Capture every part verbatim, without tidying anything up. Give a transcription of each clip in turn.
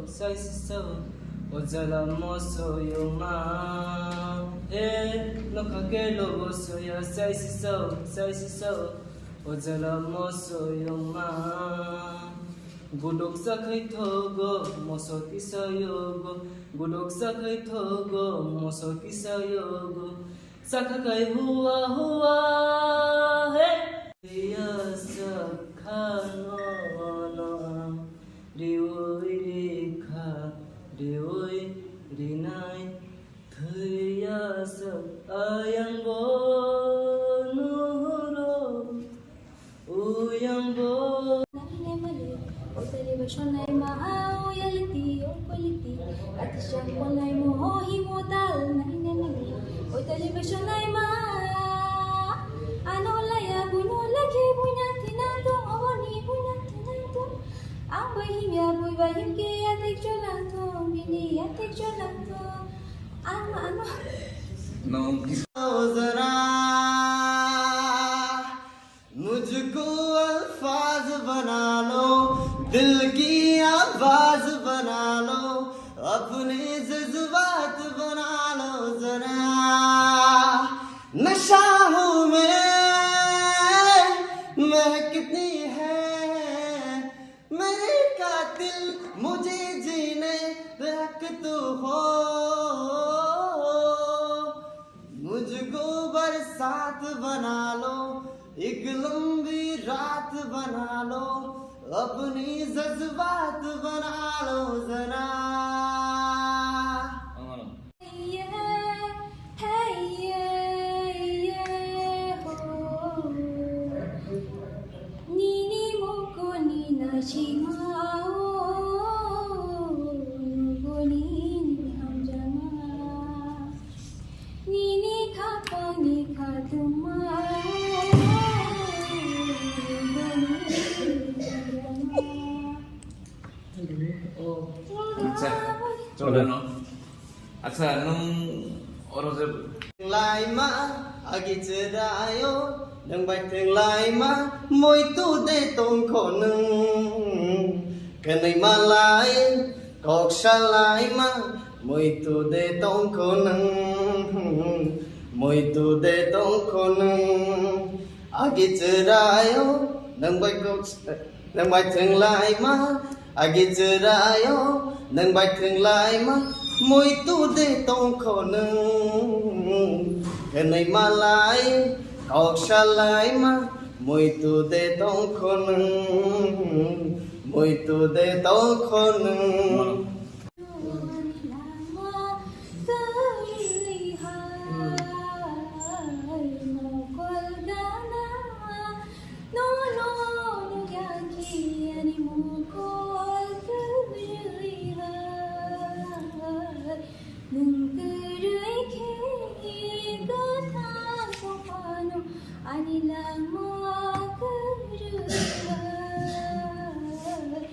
Saisiso, o jala moso yungma. He, nokha ke lobo soya, saisiso, saisiso, o jala moso yungma. Gudok sakhai thogo, moso kisa yogo. Gudok sakhai thogo, moso kisa yogo. Sakhakai hua hua, he. Ya sakhano no. Riui rikha, riui rinai, thwiya sak ayang bo nuhuro, uyang bo. Naine mali, o tali ba shonai ma, o yaliti, o koliti, ati shang kolai mo, o himo dal, naine mali, o tali ba shonai ma, ano laya, buno lagi, bunya tinang tung, o ni bunya tinang tung. Ang bai himya, bui bai himke, yatek cholang thung, bini yatek cholang thung. Ano, ano. No. जरा मुझको अल्फाज बना लो, दिल की आवाज बना लो, अपने जज्बात बना लो जरा। नशा हूँ मैं, महकती है मेरे कातिल, मुझे जीने हक तो हो। मुझको बरसात बना लो, एक लंबी रात बना लो, अपनी जज्बात बना लो जरा। Nini mokoni nasima o, nugoni hamjama. Nini khapangni khatuma o, nugoni hamjama. Acha, chole no. Acha, nwng oro je laima, agi cherayo, nwng bai thwng laima, moitu de tongkho nwng. Kwnwi malai, kok salaima, moitu de tongkho nwng. Moitu de tongkho nwng. Agi cherayo, nwng bai kok Nwng bai thwng laima, agi cherayo, nwng bai thwng laima, moitu de tongkho nwng. Kwnwi malai, kok salaima, moitu de tongkho nwng, moitu de tongkho nwng. Nono nugya khe ani mokol kwrwi hai, nwng kwrwi khe kwthang tongphano ani langma kwrwi hai.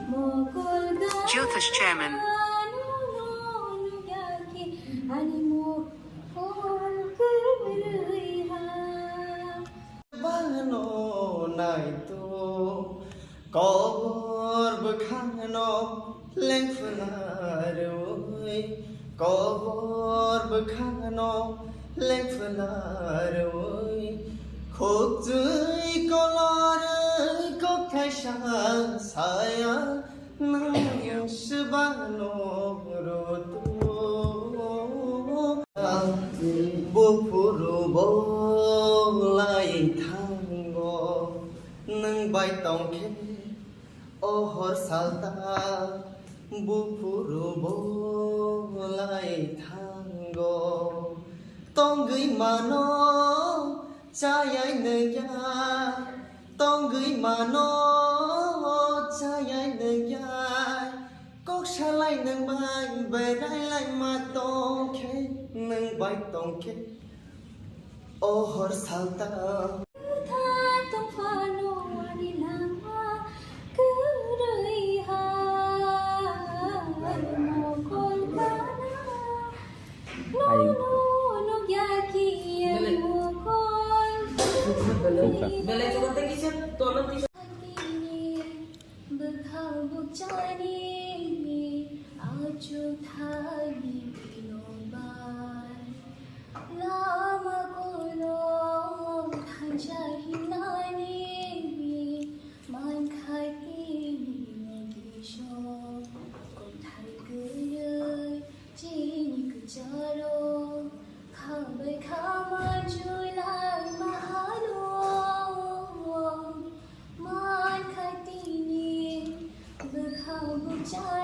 Mokol ga Juthas Chairman. Nono nugya khe ani mokol kwrwi hai. Bangno naito, kobor bwkhano lengphna rwi, kobor bwkhano lengphna rwi, khukchwi kolorwi kokthaisa saya. Nwng swbano rwtwi buphuru bo lai thango, nwng bai tongkhe o hor salta buphuru bo lai thango. Tongwi mano chayai nungya, tongwi mano chayai nungya. Kok salai nwng bai berai lai ma tongkhe, nwng bai tongkhe o hor salta. Tha tongphano ani langma kwrwi hai mokol gana. Ai. Belai. Belai, coba thank you, sir. Tolong, sir. Bwkhao bukchani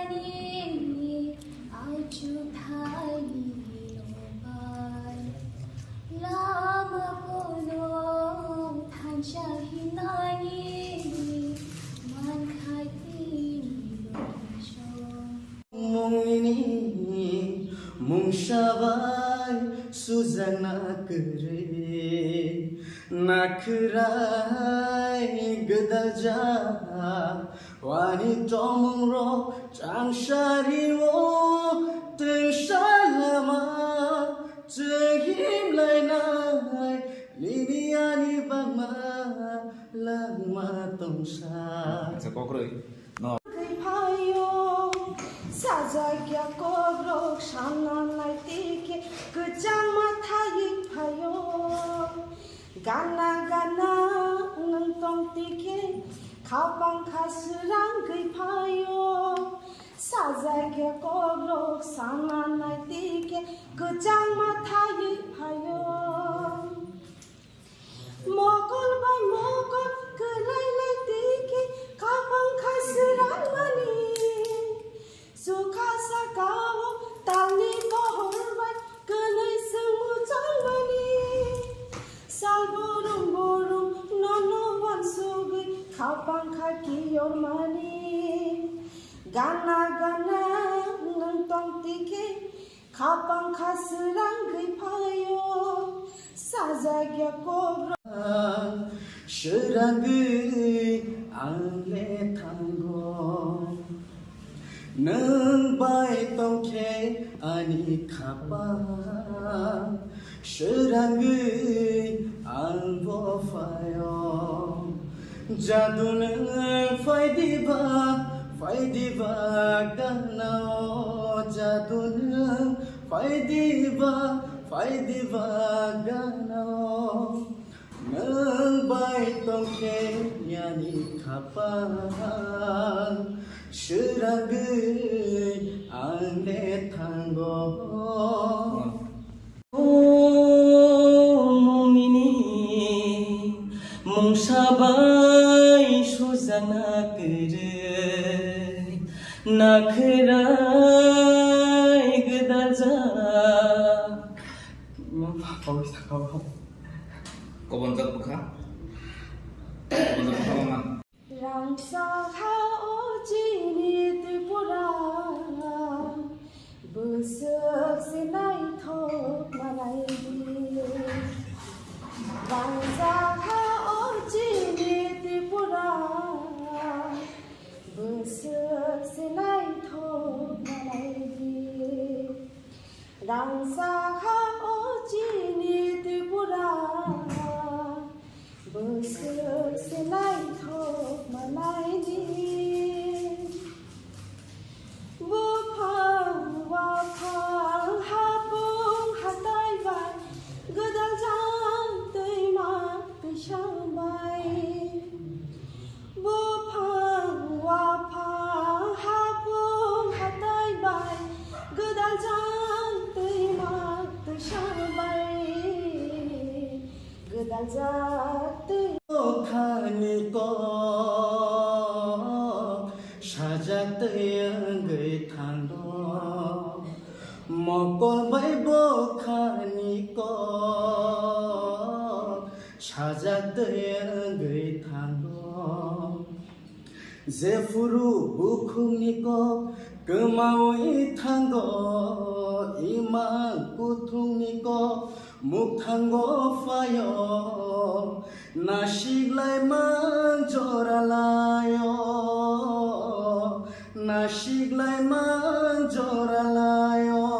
Ani achu thani lobai lama kono thansa hinani mankhai tini longchong. Mungni mungsa bai sujakna kwrwi nakhwrai gwdalja. Wani tongmungrok changsario twngsa lama chwng himlainai nini ani bangma langma tongsa. Acha kokrwi no. Kwi phaio, sajak ya kokrok sana nai tike kwchang ma thai phaio. Gana gana nwng tong tike, khapang kha swrang gwi phaio. Sajak ya kokrok sana nai tike, kwchang ma thai phaio. Mokol bai mokol kwlai lai tike, khapang kha swrang mani. Sukha sakao talni kohor bai kwnwi swngmung changmani. Sal burum burum nono wansugwi khapang kha kiyormani. Gana gana nwng tong tike khapang kha swrang gwi phaio. Sajak ya kokrok swrang gwi ang le thango. Nwng bai tongkhe ani khapang swrang gwi ang bo phaio. Jadu nwng phai diba, phai diba gana o. Jadu nwng phai diba, phai diba gana o. Nwng bai tongkhe ani khapang swrang gwi ang le thango. O mungni mungsa bai sujakna kwrwi nakhwrai gwdaljak. Kobonjak bwkha. Kobonjak bwkha man. Rangchak ha o chini Tripura, bwswk se naithok manai di. Rangchak ha o chini Tripura, bwswk se naithok manai di. Rangchak ha o chini Tripura, bwswk se naithok manai di. Buphang waphang hapung hatai bai, gwdal jang twima twisa bai. Buphang waphang hapung hatai bai, gwdal jang twima twisa bai, gwdal jang twi. Bokhani kok sajak twi wngwi thango. Mokol bai bokhani kok sajak twi wngwi thango. Jephuru bukhukni kok kwmawi thango, imang kuthukni kok mukthango phaio. Nasik laimang jora laio, nasik laimang jora laio.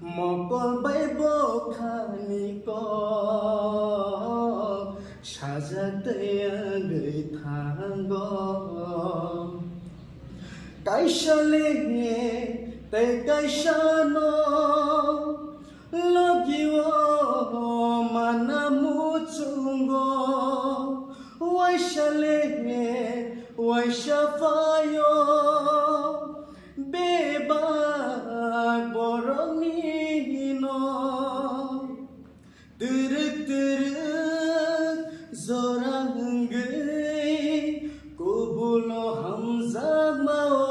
Mokol bai bokhani kok sajak tei wngwi thango. Kaisa le tei kaisa no logio mana muchungo. Waisa le waisa phaio. Bebak borokni hino twrwk twrwk jora wngwi kubulo hamjakmao.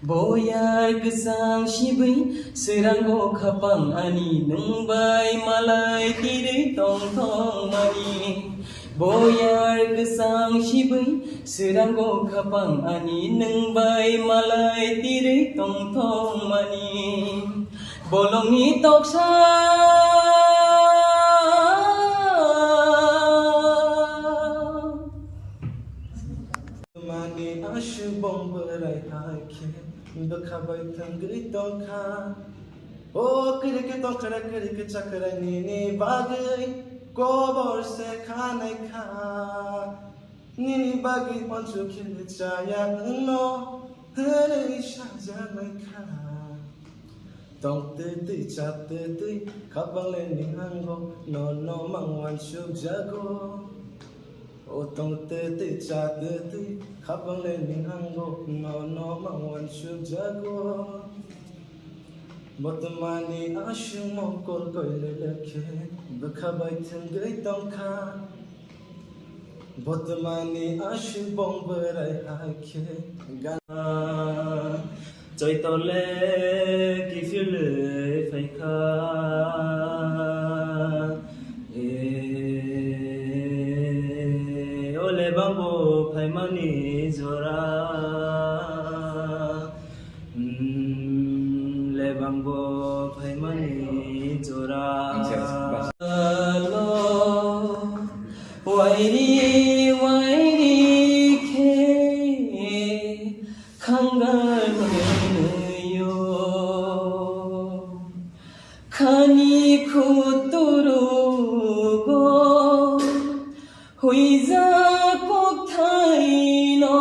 Boyar kwchang sibwi swrango khapang ani, nwng bai malai tirwi tongthokmani. Boyar kwchang sibwi swrango khapang ani, nwng bai malai tirwi tongthokmani. Bolongni toksa mani aswk bong bwrai hai khe bwkha bai thwngwi tongkha. O kwrwi khe tongkhwra, kwrwi khe chakhwra nini bagwi kobor se khanai kha. Nini bagwi uansuk khe chaya wngno hwnwi sajaknai kha. Tong twi twi cha twi twi khapang le ning hango, nono mang uansuk jago. O tong twi twi cha twi twi khapang le ning hango, nono mang uansuk jago. Botmani aswk mokol koile lekhe bwkha bai thwngwi tongkha. Botmani aswk bong bwrai hai khe gana. Choitole kiphilwi phaikha. E, o lebang bo phaimani jora. Mm, lebang bo phaimani jora. Ang siya, bas. Alo, wairi, wairi khe khangar mwnwiyo. Khani khuturugo huijak kokthaino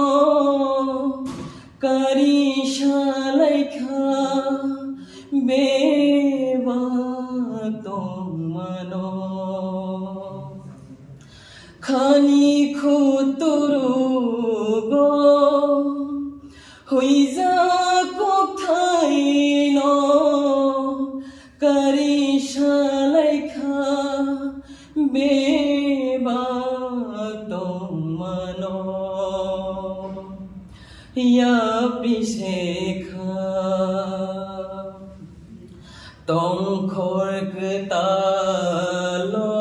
kari salaikha bebak tongmano. Khani khuturugo huijak kokthaino kari salaikha bebak tongmano. Yapri sekha tongkhor kwtalo,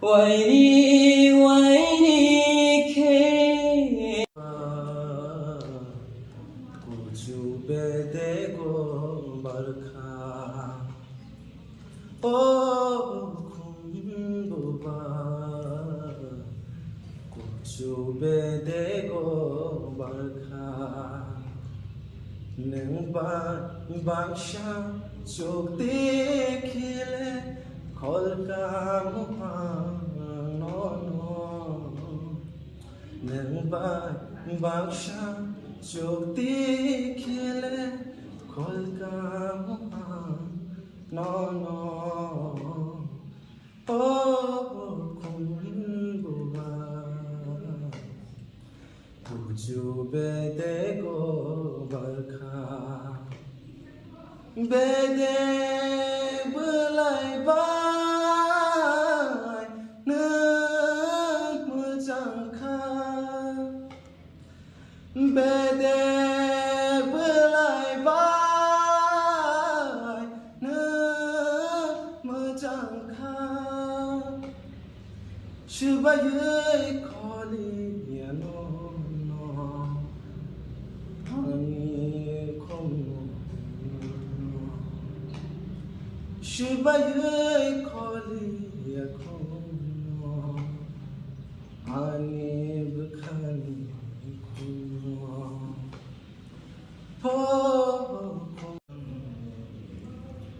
wairi wairi khe. Kuchu bedego barkha. O khumbuba, kuchu bedego barkha. Nwng ba-, baksa chuk tikhile kholkamu ang nono. Nwng ba-, baksa chuk tikhile kholkamu ang nono. O khumbuba, kuchu bedego barkha. Bedek bwlai bai nwng mwchang kha. Bedek bwlai bai nwng mwchang kha. Swbaiwi kholiya nono ani khumno. Swbaiwi kholiya khumno ani bwkhani khumno.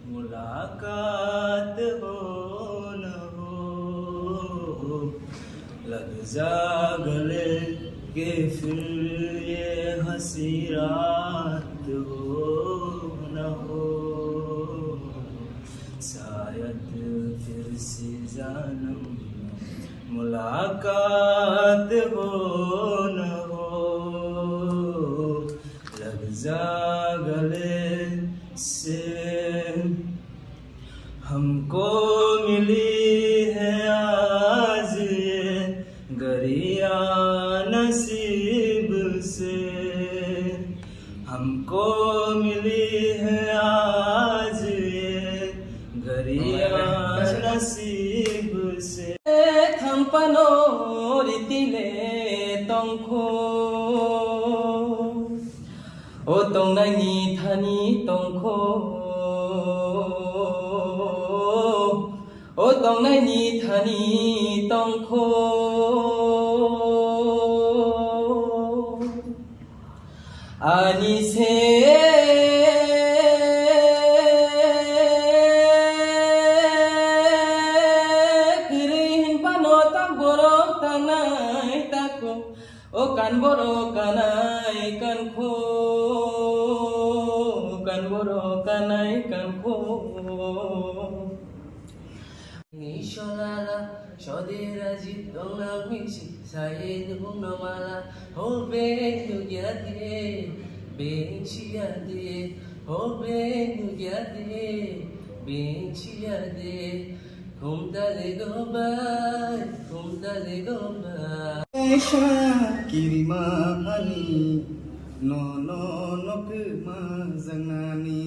मुलाकात हो न हो, लग जा गले के फिर ये हंसी रात हो न हो, शायद फिर से जन्म में मुलाकात हो न हो। लग जा गले से, हमको मिली है आज ये गरिया नसीब से। मिली है आज ये घड़ी आज नसीब से। Thampano ritile tongkho, o tongnaini thani tongkho, o tongnaini thani tongkho. Ani se kwrwi hinphano tak borok tangnai tako. O kan borok kanai kankho, kan borok kanai kankho. Ni sholala, shodiraji, dongna miksi, saye nungno mala, ho ben nugya de, ben chiya de, ho ben nugya de, ben chiya de, khumta le go bai, khumta le go bai. Kaisa kirima ani, no, no, no, kwma jangnani.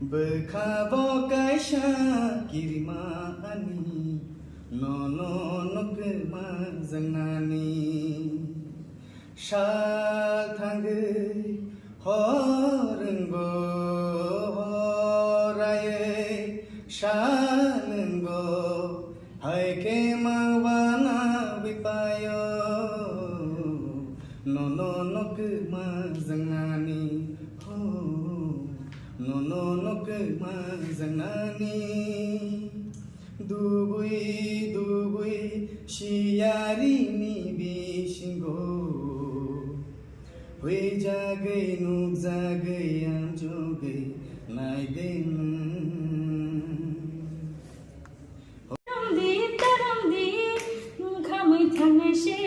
Bwkha bo kaisa kirima ani, no, no, no, kwma jangnani. Sal thangwi hor wngbo, hor aywi sal wngbo, hai khe ma wana bipayo, no, no, no, kwma jangnani, ho, no, no, no, kwma jangnani. Dubui, dubui, siyari ni bisingo. Hwijagwi, nukjagwi, amjogwi, naideng. Tarong di, tarong di, khamwi thangnai se.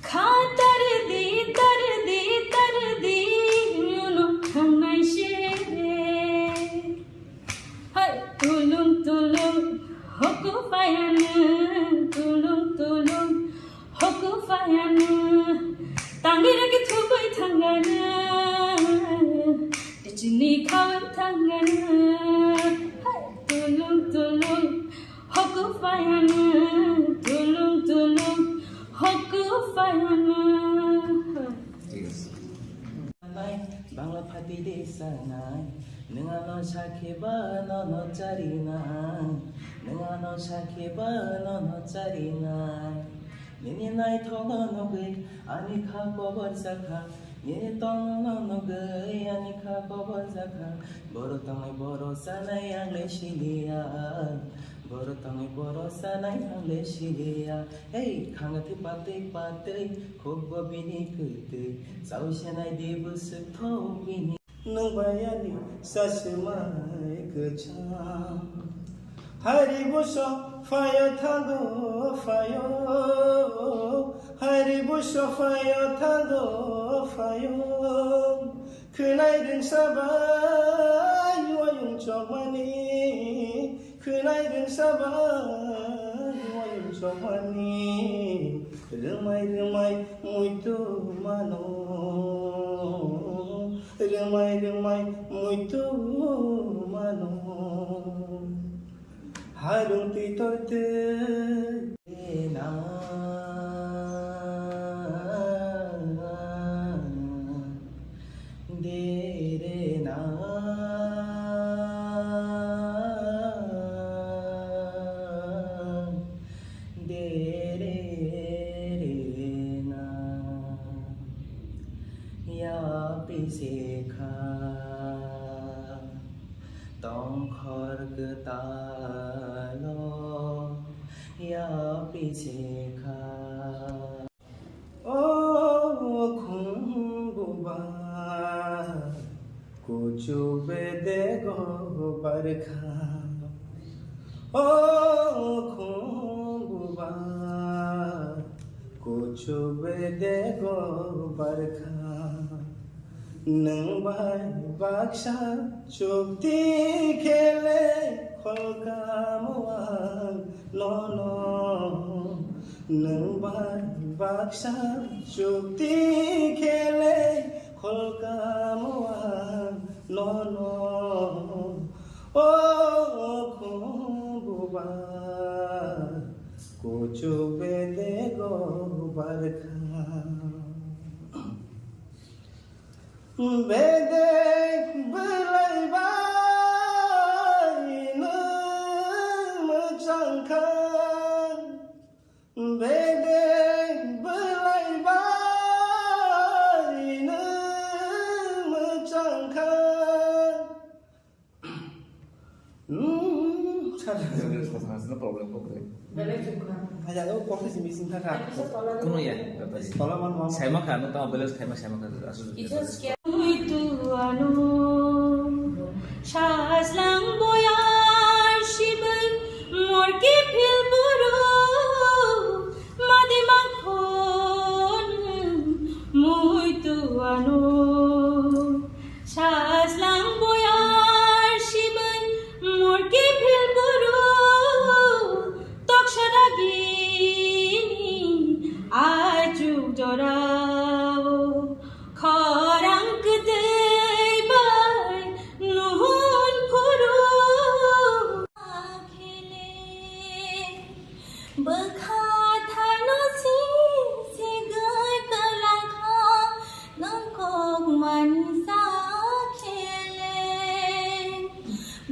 Kha tar di, tar di, tar di, ulo thangnai se. Hai, tulung, tulung, hoku payana, tulung, tulung, hoku payana. Tangwi ragi thubui thangana, tichini khawi thangana. Hai, tulung, tulung, hoku payana, tulung, tulung, hoku payana. Bangla phati de sanai, nwng ano sakhe ba nono charinai, nwng ano sakhe ba nono charinai. Nini naithokno nugwi ani kha kobor jakha, nini tongno nugwi ani kha kobor jakha. Boro tongwi boro sanai ang le siliya, boro tongwi boro sanai ang le siliya. Hey, khanga thi patwi patwi, khukbo bini kwtwi, chao senai di bwswk tho bini. Nwng bai ani saswmai kwcham. Hari buso phaio thango phaio, hari buso phaio thango phaio. Khwnai rwngsa bai wayung chokmani, khwnai rwngsa bai wayung chokmani. Rwmai rwmai muitu mano, rwmai rwmai muitu mano. Harung twi tor twi. Na, de re na, de re re na. Ya pi se kha. Tongkhor kwtalo ya pichekha. O khumbuba, kuchuk bedego barkha. O khumbuba, kuchuk bedego barkha. Nwng bai baksa chukti khele kholkamo ang nono. Nwng bai baksa chukti khe le kholkam o ang nono, o khumbu bai kuchuk bedego barkha. Bedek belai bai nwng mwchang kha, bedek belai bai nwng mwchang kha. Hmm, sir. Balance kok re. Balance kok re. Haja, o kok se missing thaka. Kunu ya, Bapari. Tola man mam. Saima kha, no tamo balance khaima saima kha, aswk. Ito ano, sajlang boyar sibai, mor kiphil buru, madi mangkhon, muitu ano. Sajlang boyar sibai mor kiphil buru, toksa dagini aichuk jorao, khorang kwtwi bai nuhun phuru. Khele. Bwkha tharno si sigwi kwlangkha, nwng kok mansa khele.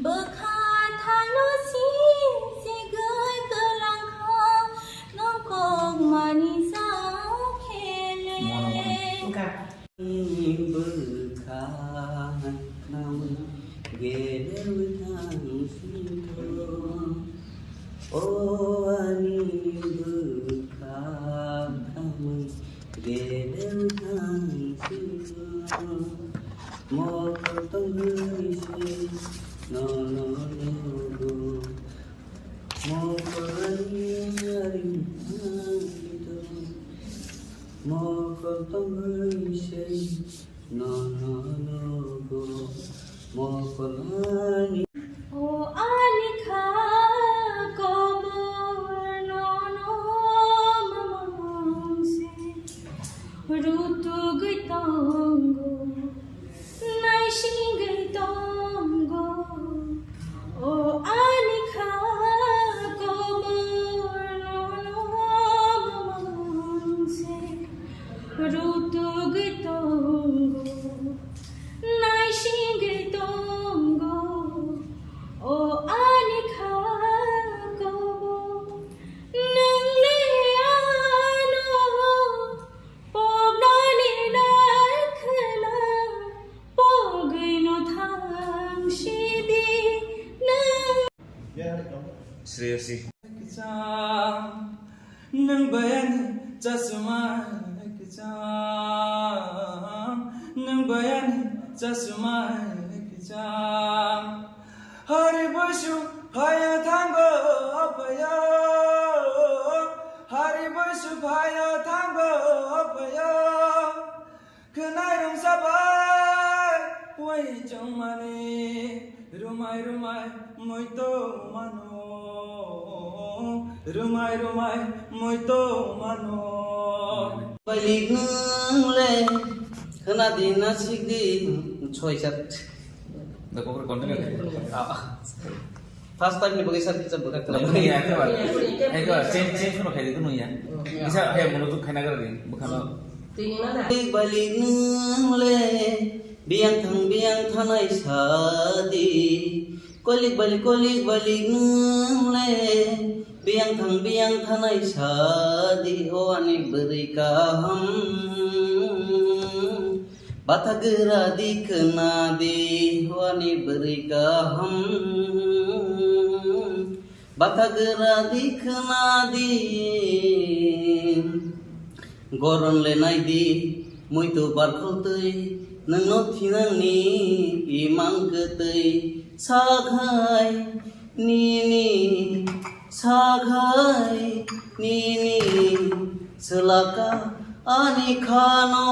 Bwkha tharno si sigwi kwlangkha, nwng kok mansa khele. Mono, mono. Wngkha. Bwkha khamwi gele wngthang singtho, o ani bwkha khamwi gele wngthang singtho, mokol tongwi se nono nogo. Mokol ani ari mokol tongwi se nono nogo. Mokol ani. O ani kha kobor nono mamung se rutugwi tongo. Naisingwi tongo, o ani kha kobor nono mamung se rutugwi tongo, naisingwi tongo, o ani kha kobor nwng le ano. Poknani nai khwna, pogwino thang sidi nwng. Sreyasi. Nang bayani chasma kcham, nang bayani chasma kcham. Hari busu phaya thango phaya, hari busu phaya thango phaya. Khwnai rungsa bai wai chongmani, rumai rumai moito mano, rumai rumai moito mano. Balik nung le khwna di na sik di choi chat. Da kokor continue. Ah. First time ni bagwi sir kisa bwkha khlai. Nung ya, ekebar. Ekebar, change, change no khaidi nung ya. Isa, he, mono tu khaina gara di, bwkha no. Balik balik nung le, biyang thang biyang thanai sadi. Kolik balik kolik balik nung le, biyang thang biyang thanai sadi. O ani bwrwi kaham. Bathagra di khwna di, o ani bwrwi kaham. Bathagra di khwna di. Goron le nai di, muitu barkhol twi, nwngno thinangni imang kwtwi. Sakhai nini, sakhai nini, swlaka ani khano.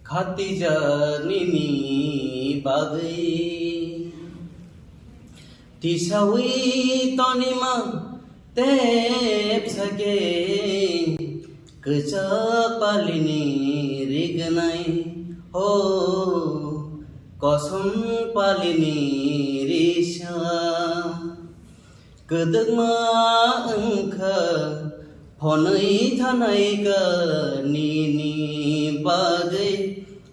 Khatija nini bagwi. Tisawi tonima tepsa khe kwchak palini rignai ho, kosom palini risa. Kwdwkma wngkha phonwi thanai ka nini bagwi,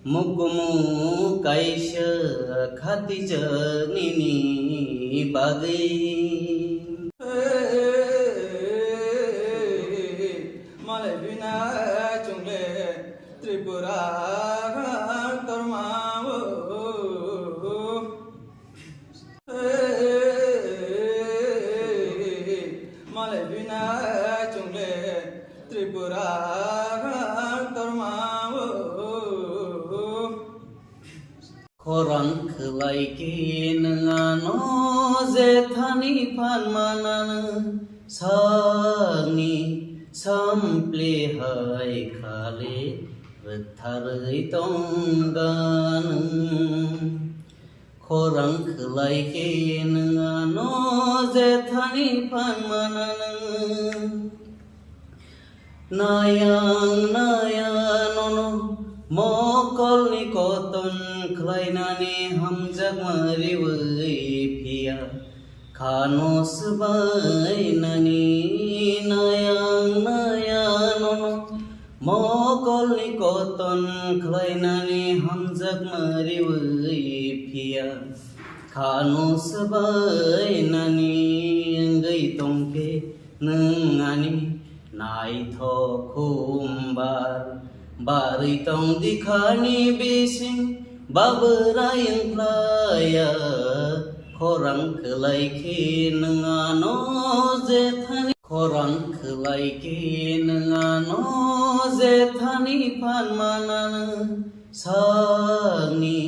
mukumu kaisa khatijak nini bagwi. Malai bina chungle Tripura torma o. Malai bina chungle Tripura torma o. Khorang khwlai khe nwng ano jethani phan mananw, sakni sampli hai khali rwktharwi tongganw. Khorang khwlai khe nwng ano jethani phan mananw. Nayang naya nono mokolni koton khlainani hamjakma riwi phiya. Khano swbainani nayang naya nono mokolni koton khlainani hamjakma riwi phiya. Khano swbainani wngwi tongkhe nwng ani naithok khumbar. Barwi tong dikhani bising babwrai wngkhlaiya. Khorang khwlai khe nwng ano jethani, khorang khwlai khe nwng ano jethani phan mananw, sakni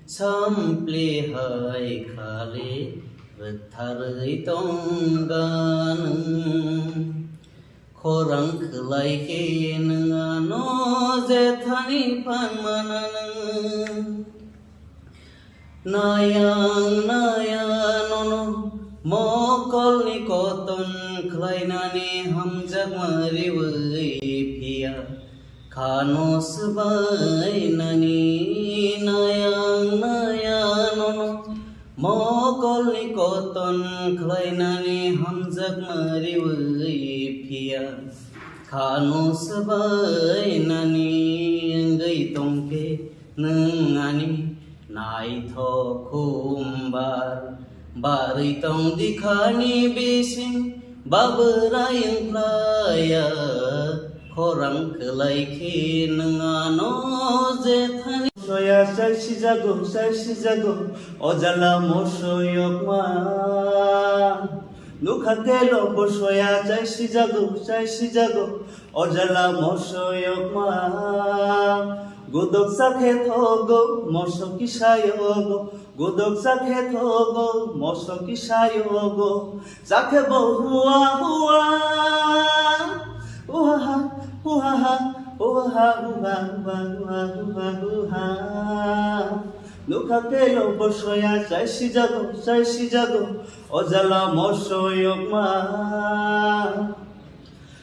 sampli hai khali rwktharwi tongganw. Khorang khwlai khe nwng ano jethani phan mananw. Nayang naya nono mokolni koton khlainani hamjakma riwi phiya. Khano swbainani nayang naya nono mokolni koton khlainani hamjakma riwi phiya. Khano swbainani wngwi tongkhe nwng ani naithok khumbar. Barwi tong dikhani bising babwrai wngkhlaiya. Khorang khwlai khe nwng ano jethani. Soya chai sijago, chai sijago, o jala moso yokma. Nukha telo bo soya chai sijago, chai sijago, o jala moso yokma. Godok chakhe thogo, moso kisa yogo. Godok chakhe thogo, moso kisa yogo. Chakhe bo hua hua. Uhaha, uhaha, uhaha, uha, uha, uha, uha, uha. Nukha telo bo soya chai sijago, chai sijago. O jala moso yokma.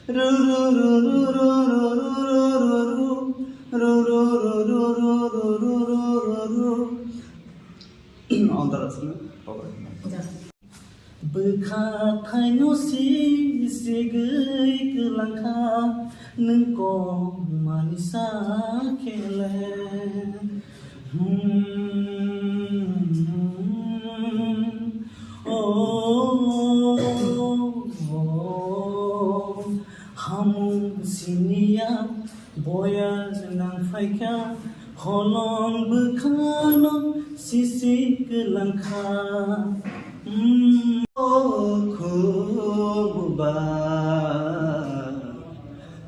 Ru, ru, ru. Antara sini. Bwkha thaino si sigwi kwlangkha, nwng kok manisa khe le. Hmm, oh, oh, oh, hamung siniya. Boya nang phaikha, holong bwkhano sisi kwlangkha. Hmm. O khububa,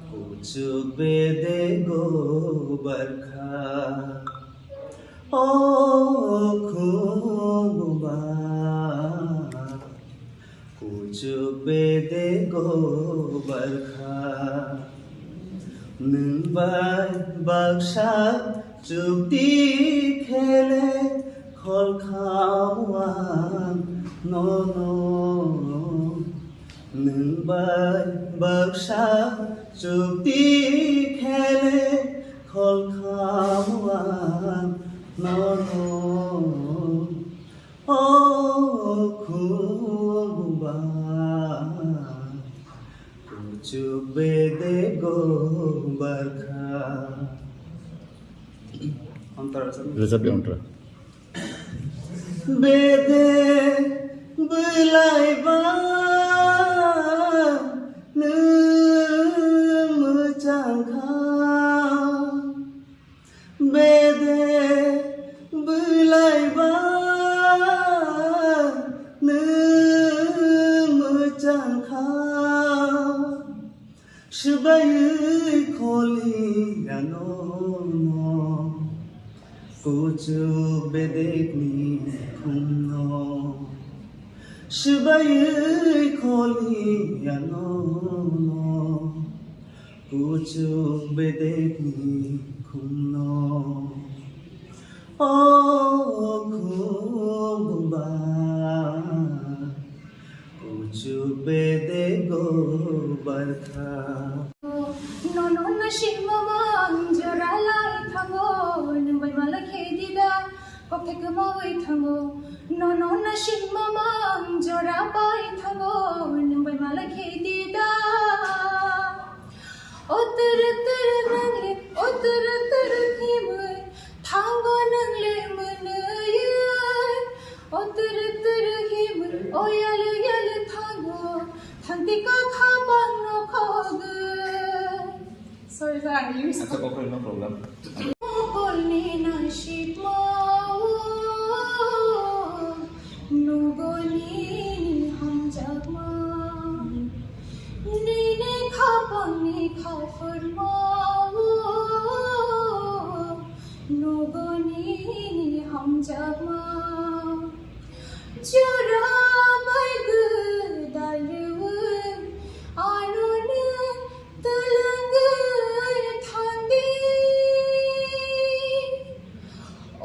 kuchuk bedego barkha. O khububa, kuchuk bedego barkha. Nwng bai baksa chukti khele khol khamu ang Nono nwng bai baksa chukti khele khol khamwa nono o khungba kuchuk bede go barkha. Antara. Rajab ya antara. Bede bwlaiba nwng mwchangkha. Bede bwlaiba nwng mwchangkha. Swbaiwi kholi ano no, kuchuk bedekni khumno. Swbaiwi kholi ano no, kuchuk bedekni khumno. O khumba. Kuchuk bede go barkha. Nono na singmo mang jora lai thango, nwng bai mala khe dida, kok thai kwmawi thango. Nono na singmo mang jora bai thango, nwng bai mala khe dida. O turu turu nangli, o turu turu himwi, thango nangli mwnwi. O turu turu himwi, o yalu yalu thango, thangti ka khapang no khogwi. Sorry, sir, I use. Acha, okay, no problem. Mokolni nasibmo, nugoni hamjakma. Nini khapangni khapurmo, nugoni hamjakma. Jora bai gwdalwi ano nwng twlangwi thangdi. O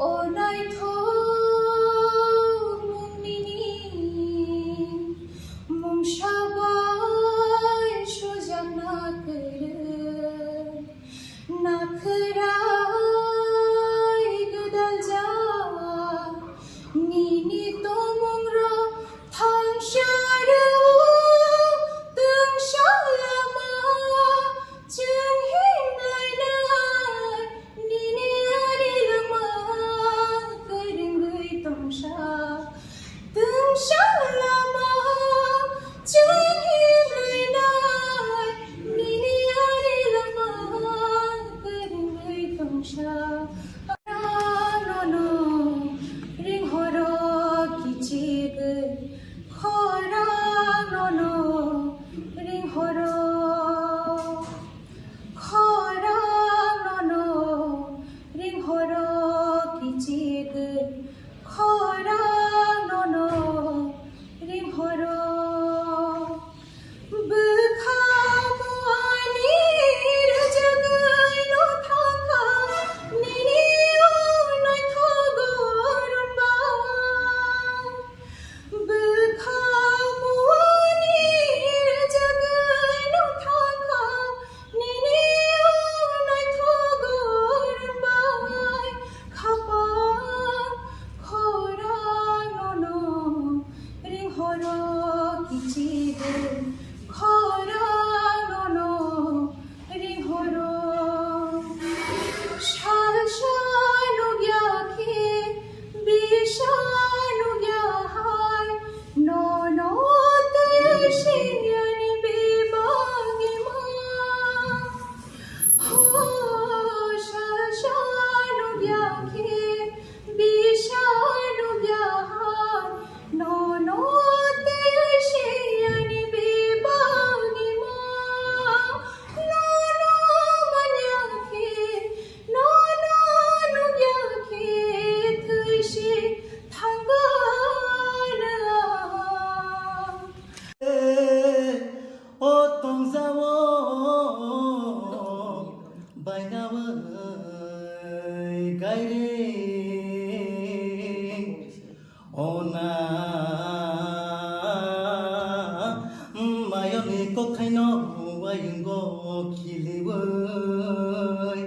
Khiliwai.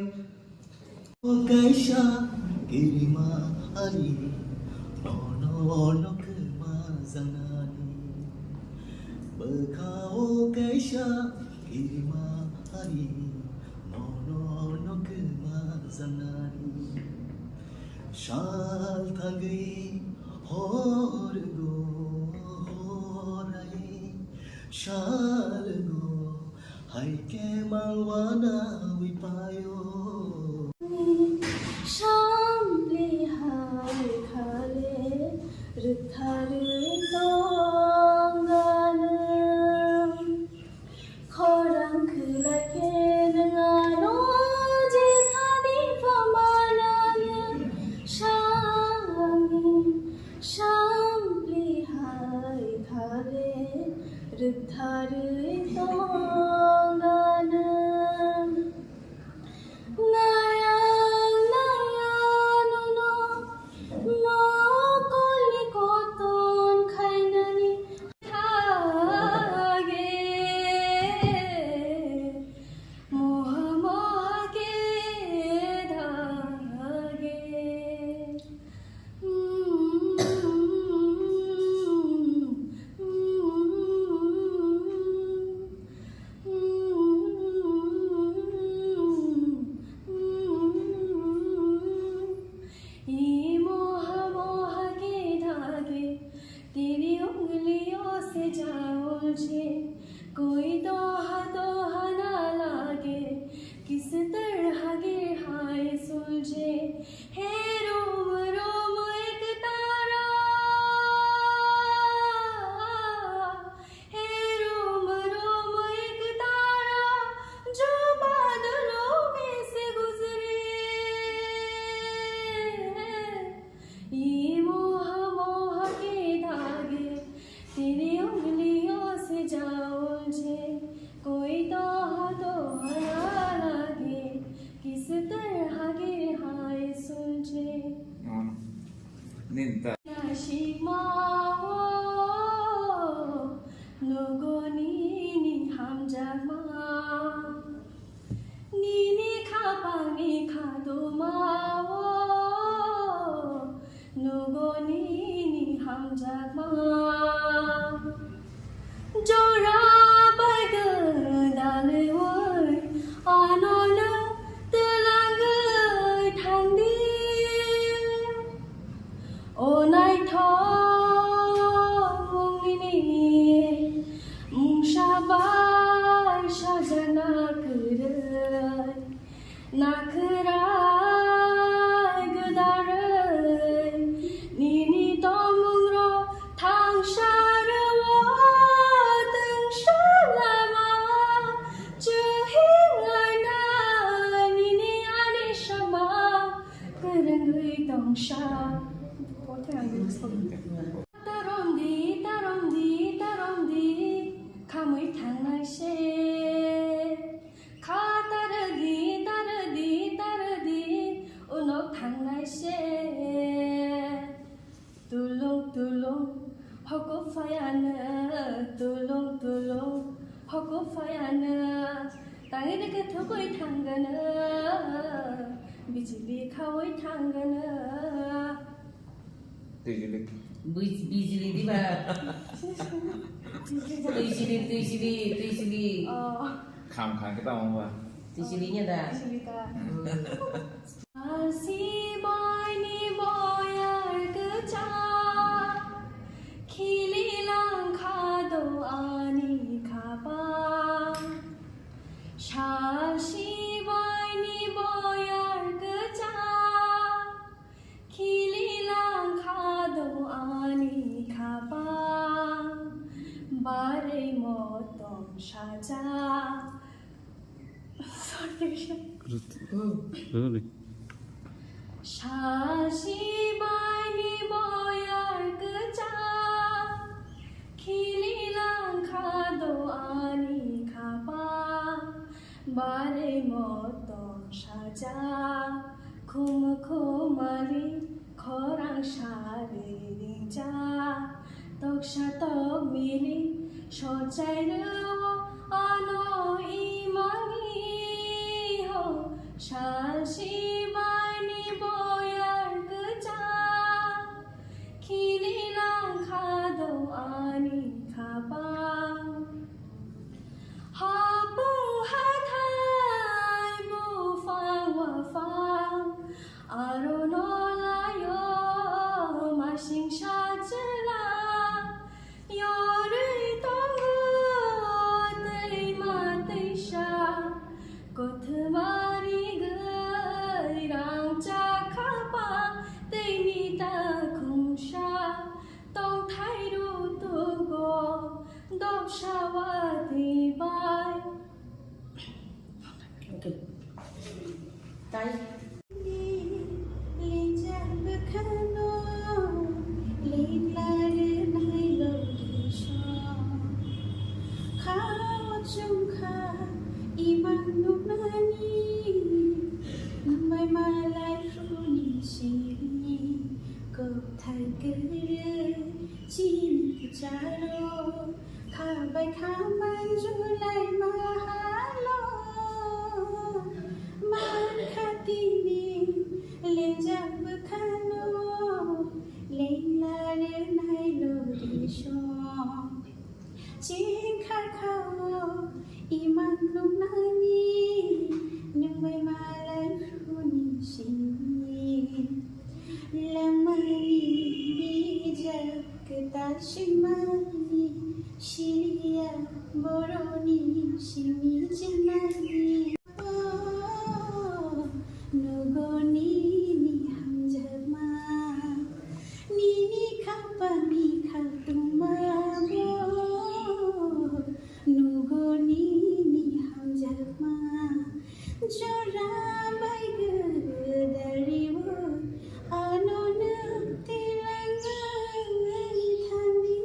O kaisa kirima hari, nono no kwma janani. Bwkha o kaisa kirima hari, nono no kwma janani. Sal thangwi hor go horai, sal go hai khe mangwana wi paio. Sambli hai khale rwktharwi tongganw. Khorang khwlai khe nwng ano je thani pha mananw. Sangni sambli hai khale rwktharwi tongganw. Nayang nayang nono mokolni koton khainani thage, moha moha khe thage. Moha moha ke dhage, teri ungliyon se ja uljhe, koi toha toha na lage, kis tarah ke hai suljhe. He rom rom ek tara, he rom rom ek tara, jo badalon mein se guzre. Ye moha moha ke dhage, teri ungliyon se ja uljhe, koi toha toha na lage, kis tarah ke hai suljhe. Nashikma o, nogo nini hamjakma. Nini khapangni khatuma o, nogo nini hamjakma. Jora bai gwdalwi, anono twlangwi thangdi. O naithok mungni mungsa bai sajana kwrwi. Nakhwrai gwdalwi nini tongmungrok thangsa rwo, twngsa lama chuhing laina nini ani sama kwrwngwi tongsa. Taromdi, taromdi, taromdi, khamwi thangnai se. Kha tarwdi, tarwdi, tarwdi, unok thangnai se. Tulung, tulung, hokup phaiyanw, tulung, tulung, hokup phaiyanw. Tangwi rwkhe thugwi thangganw, bijili khawi thangganw. Twijili. Bui-, bijili diba? Twijili, twijili, twijili. Oh. Kham kham khe tamo ba? Twijili nya da? Twijili ta. Hmm. Sal sibaini boyar kwchak, khili langkha do ani khapang. Sal sibaini boyar kwchak, khili langkha do ani khapang, barwi motong sajak. Sorry. Rut-, Runi. Sal sibaini boyar kwchak, khili langkha do ani khapang, barwi motong sajak, khum khumali khorang sarwi ringjak, toksa tokmili sochai rwo ano i Mani ho sal sibani boyar kwchang, khini langkha do ani khapang. Hapung hathai buphang waphang, aro nolayo masing sajla. Yorwi tongo twima twisa, kothoma rigwi rangchak khapang twini takhumsa, tongthai rutugo dopsa watwi bai. Okay. Tai. Kothai kwrwi chini kwcharo, kha bai kha manjulai mahalo. Man kha tini lengjak bwkhano, lengla rwnai lori song. Chengkha khao imang nungnani, nwng bai malai phuruni simi. Lamani bijak kwtal swimani, siriya boroni simi chenani. Nugo nini hamjakma, nini khapani khatungma bo. Nugo nini hamjakma, jora bai gwdari o, ano nwng tilang thani.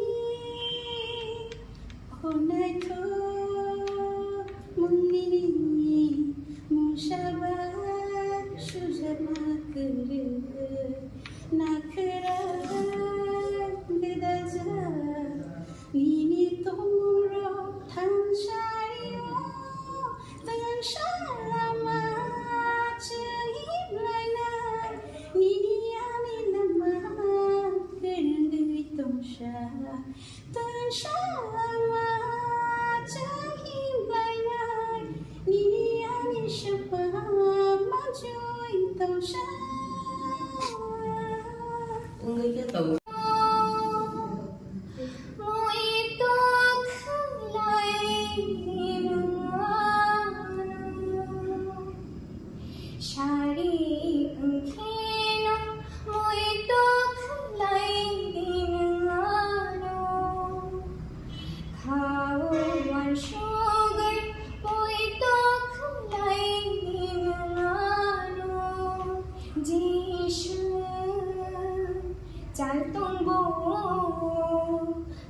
O naithok mungni nini mungsa ba sujama kwrwi nakhwra gwdajak nini tongmungrok thansario tangsa lama chwng himlainai nini ani lama kwrwngwi tongsa. Tongsa lama chahim lainai, nini ani sapa majui tongsa. Wngwi khe tong. Moi tok lai ni nungano. Sari wngkheno moi tok lai di nwngano. Khao uansugwi moi tok lai di nwngano. Jisu chal tongbo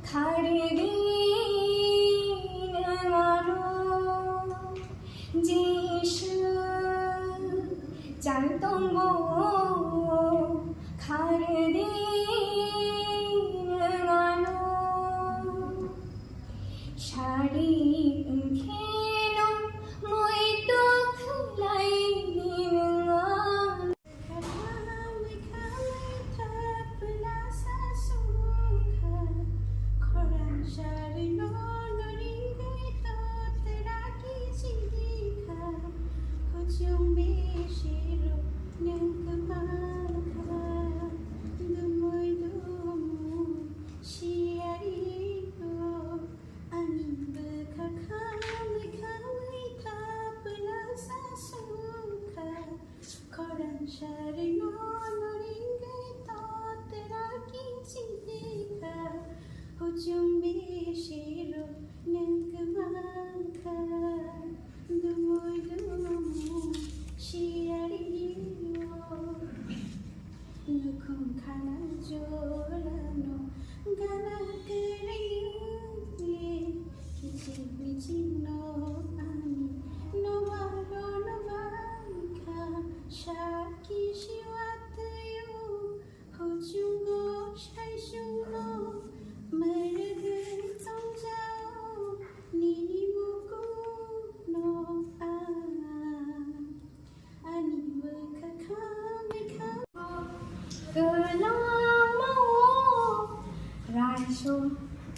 kharwi di nwngano. Jisu chal tongo kharwi di nwngano. Sari wngkheno moi tok lai di nwngano.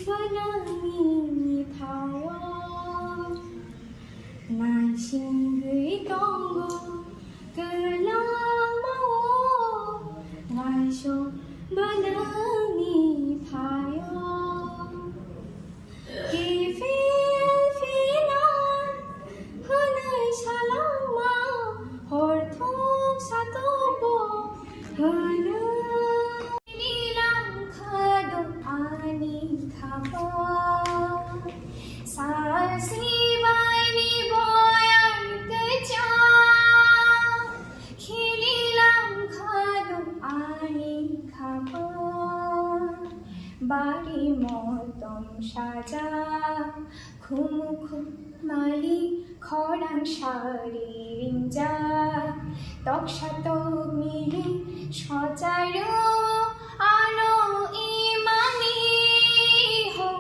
Bwlwngni phaio naisingwi tongo kwlangmao, waisok bwlwngni phaio. Kiphil philan hwnwi salangma, hor thuk satok bo hwnwi. Langkha do ani khapang, sal sibaini boyar kwchang. Khili langkha do ani khapang, bari motom sajak, khumukhu mali khorang sari ringjak, toksa tok mili socharo ano imani ho,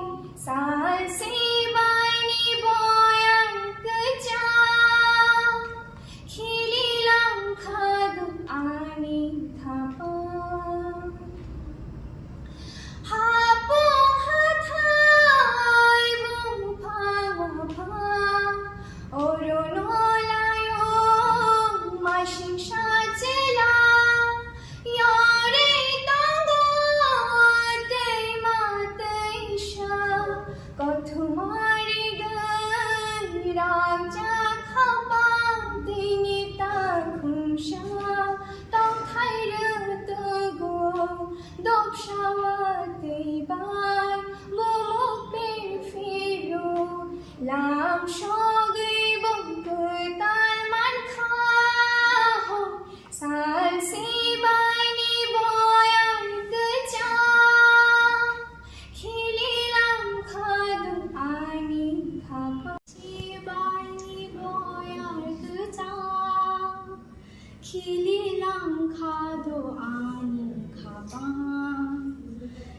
sal sibaini boyar kwchang. Khili langkha do ani khapang. Hapung hathai bungphang waphang, orono layung masing sachela. Yorwi tongo twima twisa, kothoma rigwi rangjak khapang tini takhumsa. Tongthai rwtwgo dopsa watwi bai bumuk pirphiro, lam sogwi bumtwi tal mankha ho. Sal sibaini boyar kwchang, khili langkha do ani khapang. Sibaini boyar kwchang, khili langkha do ani khapang.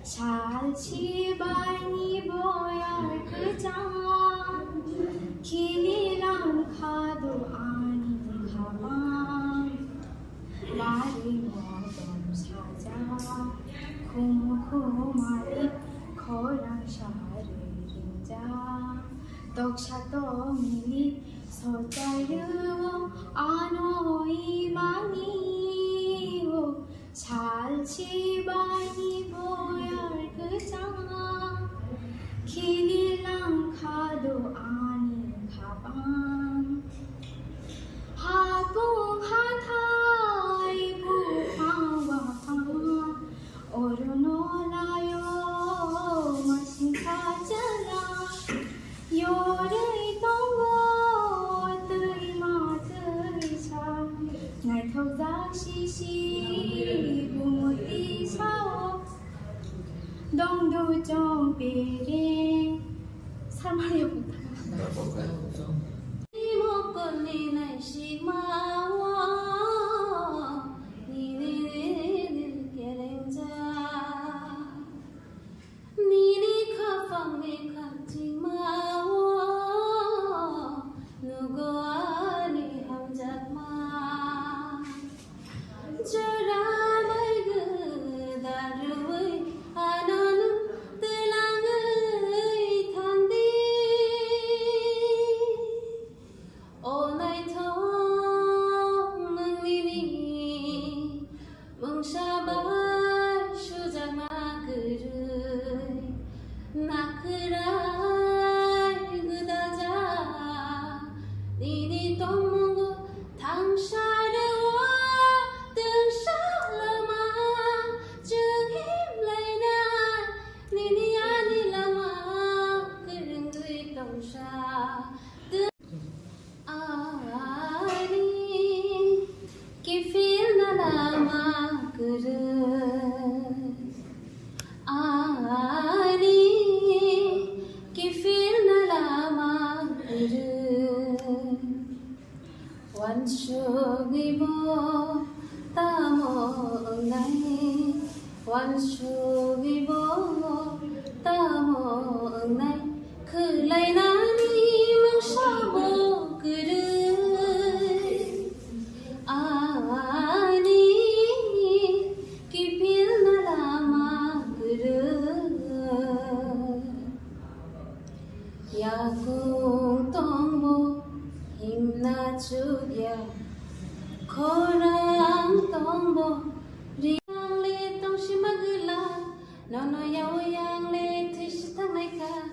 Sal sibaini boyar kwchang, khili langkha do ani khapang. Bari motom sajak, khumukhu mali khorang sari ringjak, toksa tok mili socharo ano imani o. Sal sibaini boyar kwchang, khili langkha do ani khapang. Hapung hathai buphang waphang, orono layo masing sachela. Yorwi tongo twima twisa, naithokjak sisi bumutwi sao. Dongdu chong pere. Sarmari. Mokolni naisikmao nini kerengja. Nini khapangni khakchangmao nugo ani hamjakma. Jora bai gwdal rwui ano nwng twlangwi thangdi. O naithok nwng nini mungsa bai sujakma kwrwi, nakhwrai gwdaljak nini tongmungo thangsa rwo twngsa lama chwng himlainai nini ani lama kwrwngwi tongsa. Ani kiphilna lama kwrwi, ani kiphilna lama kwrwi. Wansugwi bo tamo wngnai, wansugwi bo tamo wngnai, khwlainani mungsa bo kwrwi. Ani kiphilna lama kwrwi. Chukya khorang tongbo, riyang le tongsi magwla, nono yawi yang le thwisi thangnai kha,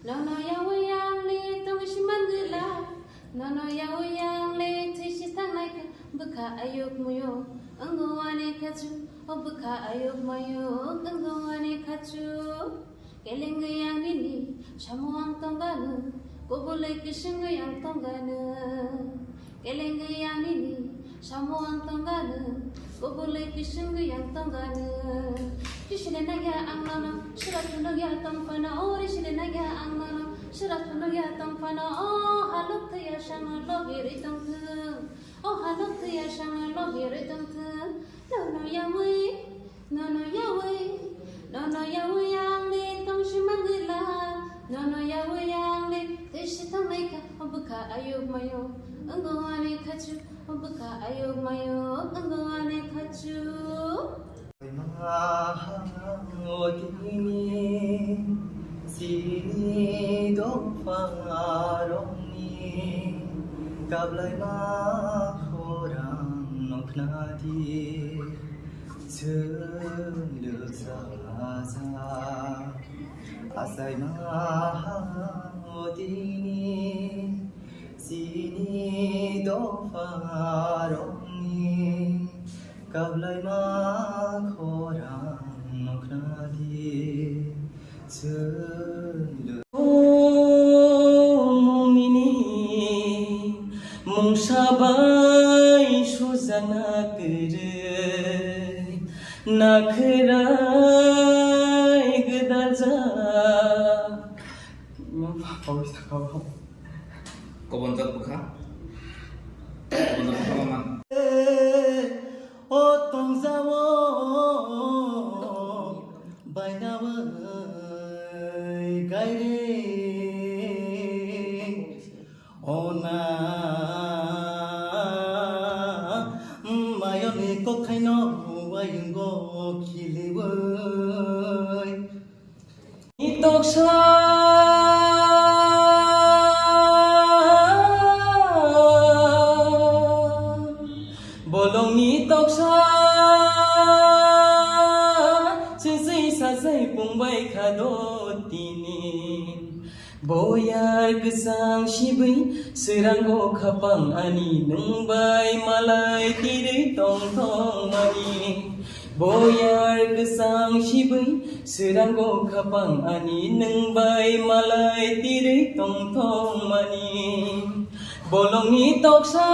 nono yawi yang le tongsi magwla, nono yawi yang le thwisi thangnai kha, bwkha ayuk muyo, wngo ani khachu, o bwkha ayuk mayo, wngo ani khachu. Kelengwi ang nini samung ang tongganw, kubulwi kwswngwi ang tongganw. Kelengwi ang nini samung ang tongganw, kubulwi kwswngwi ang tongganw. Risile nangya ang nono, sura phunukya tongphano, o risile nangya ang nono, sura phunukya tongphano, o halok thwiya sangno logirwi tongthwng, o halok thwiya sangno logirwi tongthwng. Nono yawi, nono yawi, nono yawi ang le tongsi magwla, nono yawi ang le tesi tongnai kha, bwkha ayuk mayo, wngo ani khachu, bwkha ayuk mayo, wngo ani khachu. Maha otini sini dopharokni kablaima khorang nokhnadi. Chwng rwchapajak achaima ha otini chini dopharokni kablaima khorang nokhnadi. Chwng O mungni mungsa bai sujana kwrwi nakhrai gwdalja. Kobonjak bwkha. Kobonjak bwkha mama. O tongjawo bainawi gairi. Ona mayoni kokhaino wayungo khiliwi. Toksa bolongni toksa sisai sasai pungbai khado tini. Boyar kwchang sibwi swrango khapang ani nwng bai malai tirwi tongthokmani. Boyar kwchang sibwi swrango khapang ani nwng bai malai tirwi tongthokmani. Bolongni toksa.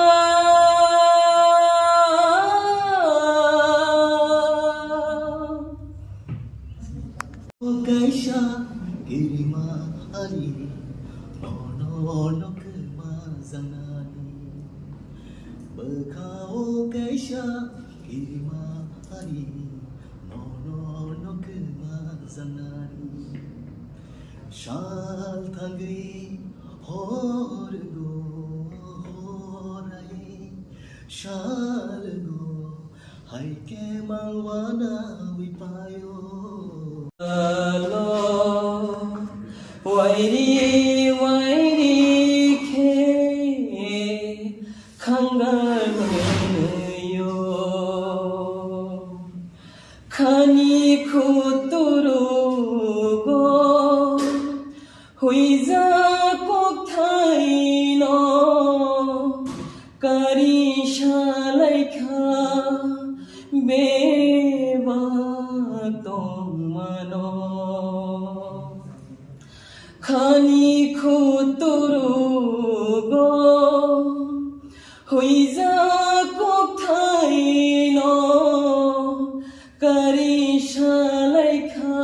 O kaisa kirima hari, nono no kwma janani. Bwkha o kaisa kirima hari, nono no kwma janani. Sal thangwi hor go horai, sal go Hai khe mangwana wi paio. Alo, wairi, wairi khe khangar mwnwiyo. Khani khuturugo Huijak kokthaino kari salaikha bebak tongmano. Khani khuturugo Huijak kokthaino kari salaikha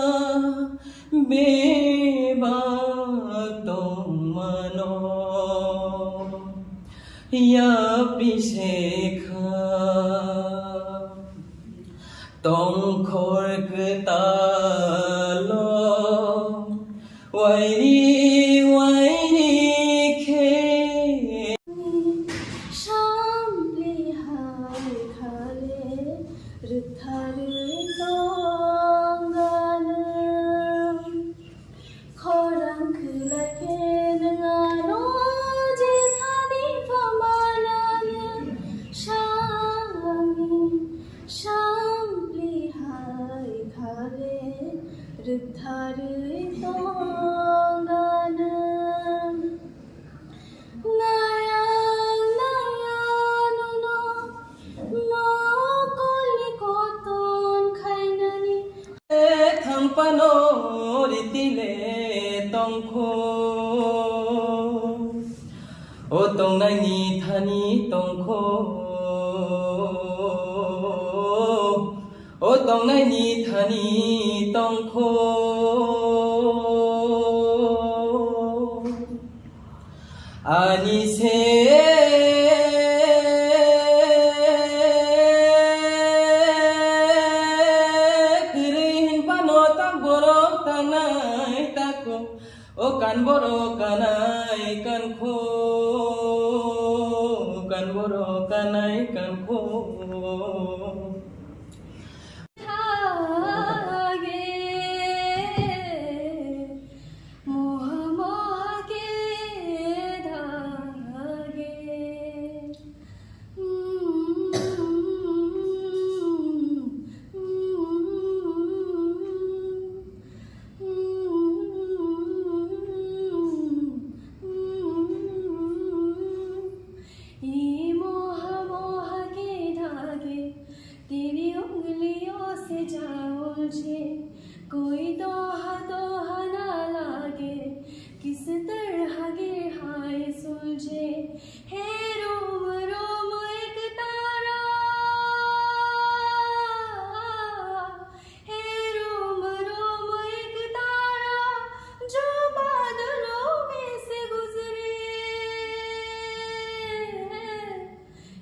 bebak tongmano. Yapri sekha tongkhor kwtalo. Wairi wairi khe. Samli hai khale rwtharwi tongganw. Khorang khwlai khe nwng ano je thani phamano. tongkho, o tongnaini thani tongkho, o tongnaini thani tongkho. Ani se kwrwi hinphano tak borok tangnai tako, o kan borok kanai kankho, kan borok kanai kankho. Thage, moha moha ke dhage. Ye moha moha ke dhage, तेरी उंगलियों से जा उलझे, कोई दोहा दोहा ना लागे, किस तरह गिर हाय सुलझे। हे रोम रोम एक तारा, हे रोम रोम एक तारा, जो बादलों में से गुजरे।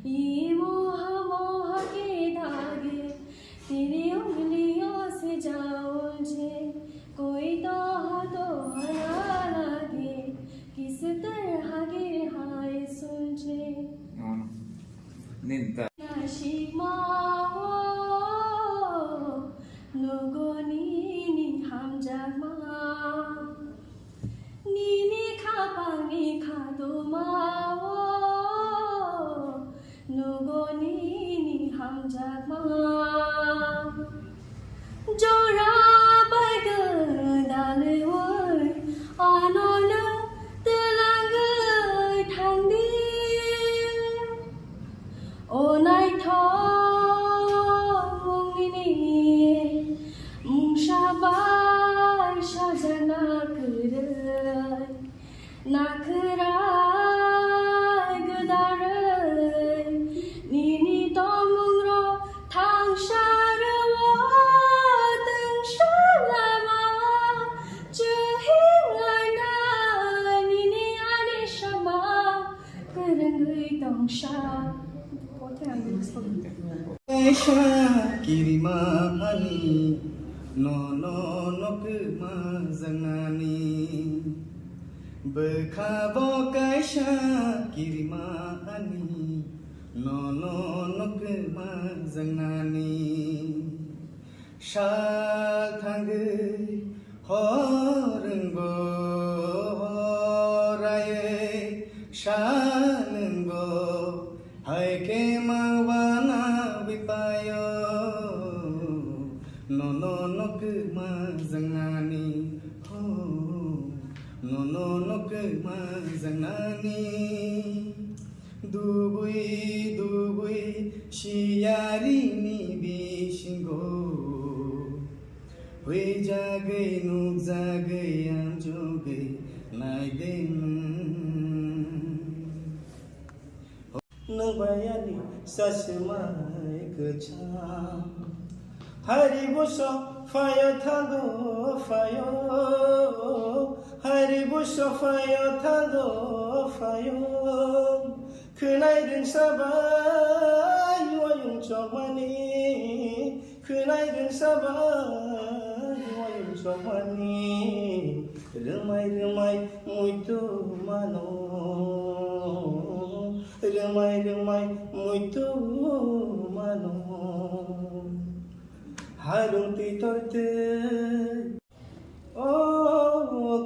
ये मोहा मोहा के धागे, तेरी उंगलियों से जा उलझे, कोई दोहा दोहा ना लागे, किस तरह गिर हाय सुलझे। Nashima o, nogo nini hamjakma. Nini khapangni khadoma o, nogo nini hamjakma. Jora bai gwdalwi, anono twlangwi thangdi. O naithok mungni mungsa bai sajana kwrwi, nakhwrai gwdalwi nini tongmungrok thangsa rwo, twngsa lama chwng hinglai nai nini ani sama. Kwrwngwi tongsa. Kaisa kirima ani, nono no kwma jangnani. Bwkha bo kaisa kirima ani, nono no kwma jangnani. Sal thangwi hor wngbo, horaiwi sal wngbo, hai khe ma wana bipayo, nono no kwma jangnani, ho, nono no kwma jangnani. Dubui dubui siyarini bisingo, huijagwi nukjagwi amjogwi naide nwng. Nwng bai ani saswmai kwcham. Hari buso phaio thango phaio, hari buso phaio thango phaio. Khwnai rwngsa bai wayung chokmani, khwnai rwngsa bai wayung chokmani. Rwmai rwmai muitu mano, rwmai rwmai muitu mano. Harung twi tor twi. O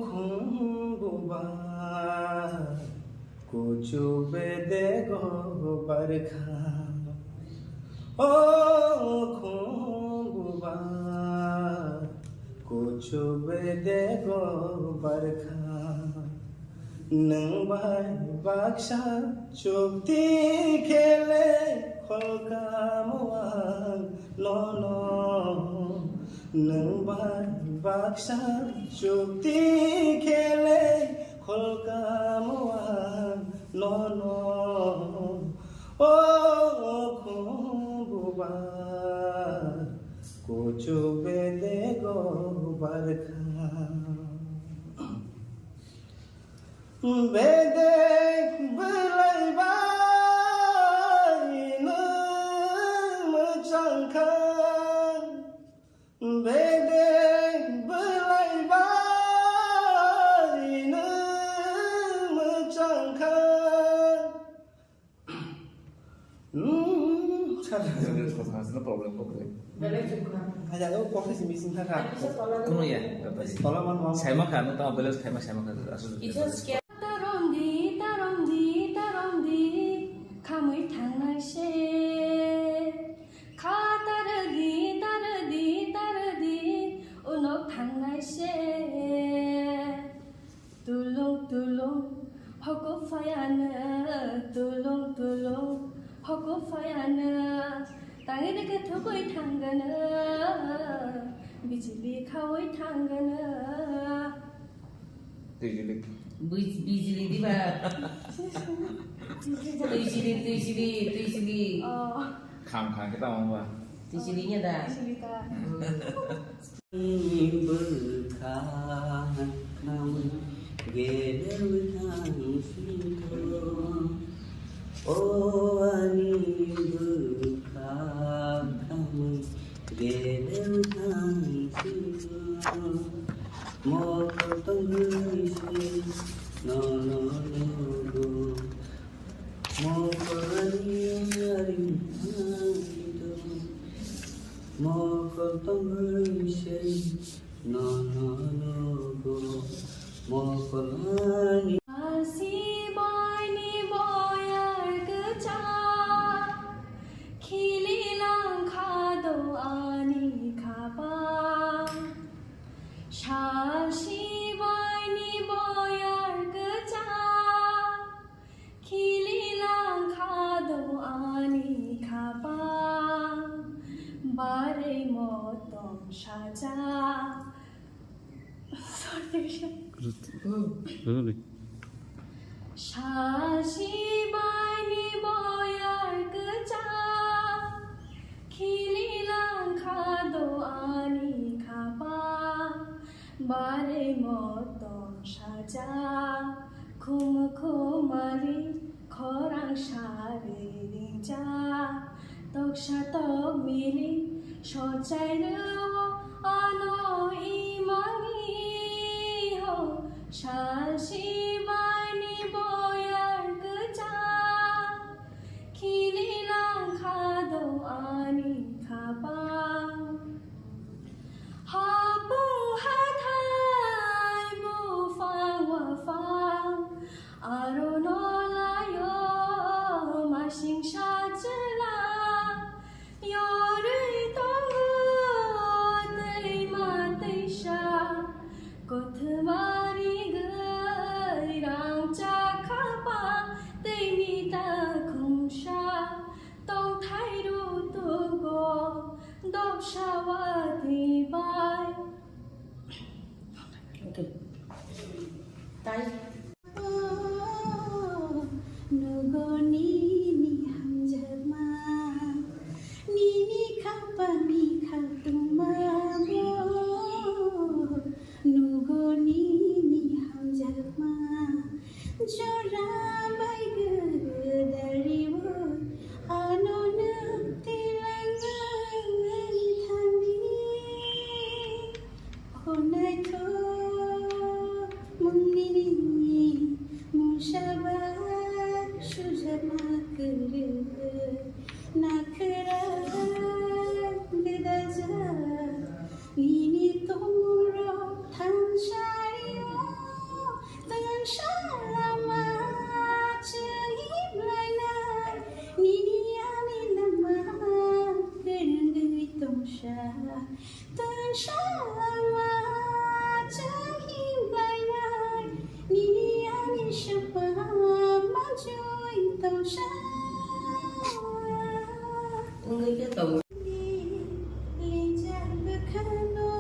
khumbuba, kuchuk bedego barkha. O khumbuba, kuchuk bedego barkha. Nwng bai baksa chukti khele kholkamo ang nono. Nwng bai baksa chukti khe le kholkam o ang nono, o khumbu bai kuchuk bedego barkha. Bedek belai bai nwng mwchang kha, bedek belai bai nwng mwchang kha. Hmm, sir. Belai chukha. Belai chukha. Aja, o kok se missing thaka. Kuno ya, apa sih? Tola man man. Saya makan, no tama belai saya makan, saya makan. Asal. Tarong di, tarong di, tarong di, khamwi thangnai se. Kha tar di, tar di, tar di, unok thangnai se. Tulung tulung hoko phayano, tulung tulung hoko phayano, tangwi rikhe thugwi thangano, bijili khawi thangano. Twijili. Bij-, bijili diba? Twijili, twijili, twijili. Oh. Kham kham khe tamo ba? Twijili nya da? Twijili ta. Hmm. Bwkha khamwi gedeo thang singkho, o ani bwkha khamwi gedeo thang singkho, mokol tongwi se nono logo. Mokolani yaring hangto, mokol tongwi se nono logo, mokolani. Sibaini boyar kwchak, khili langkha do ani khapang. Sa sibaini boyar kwchak, khili langkha do ani khapang, barwi motong sajak. Sorry. Sa sibaini boyar kwchak, khili langkha do ani khapang, barwi motong sajak, khum khumali khorang sarwi ringjak, toksa tokmili sochai rwo ano imangni ho, sa sibaini boyar kwchak, khili langkha do ani khapang. Hapung hathai buphang waphang, aro nolaio masingsa chwla. Yorwi tongo twima twisa, kothoma rigwi rangchak khapang twini takhumsa. Tongthai rutugo dopsa watwi bai. Okay. Tai. Nugo nini hamjakma, nini khapani khatungma bo. Nugo nini hamjakma, jora bai gwdariui ano nwng twilangwi thangdi. O naithok mung nini mungsa bai sujakma kwrwi, nakhwra gwdajak. Nini tongmungrok thansario twngsa lama chwngwi blainai, nini ani lama kwrwngwi tongsa twngsa lama chwngwi blainai, nini ani sapa manjui tongsa. Wngwi khe tong. Lijak bwkhano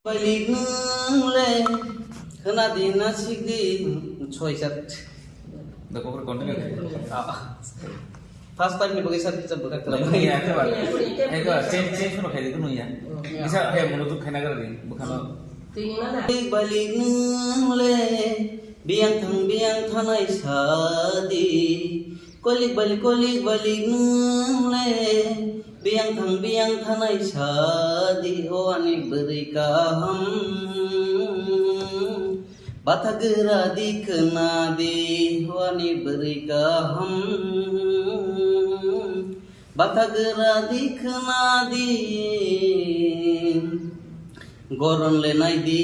Balik nwng le khna di na sik di choi chat. Da kokor continue. Ah. First time ni bagwi sat kisa bwkha khlai. Nung ya, ito ba. Ito ba, change, change no khaidi nung ya. Bisa khe mono duk khaina gara di, bwkhano. Balik balik nwng le biyang thang biyang thanai sadi. Kolik balik kolik balik nwng le biyang thang biyang thanai sadi o ani bwrwi kaham. Batha gra di khna di o ani bwrwi kaham. Batha gra di khna di. Goron le nai di,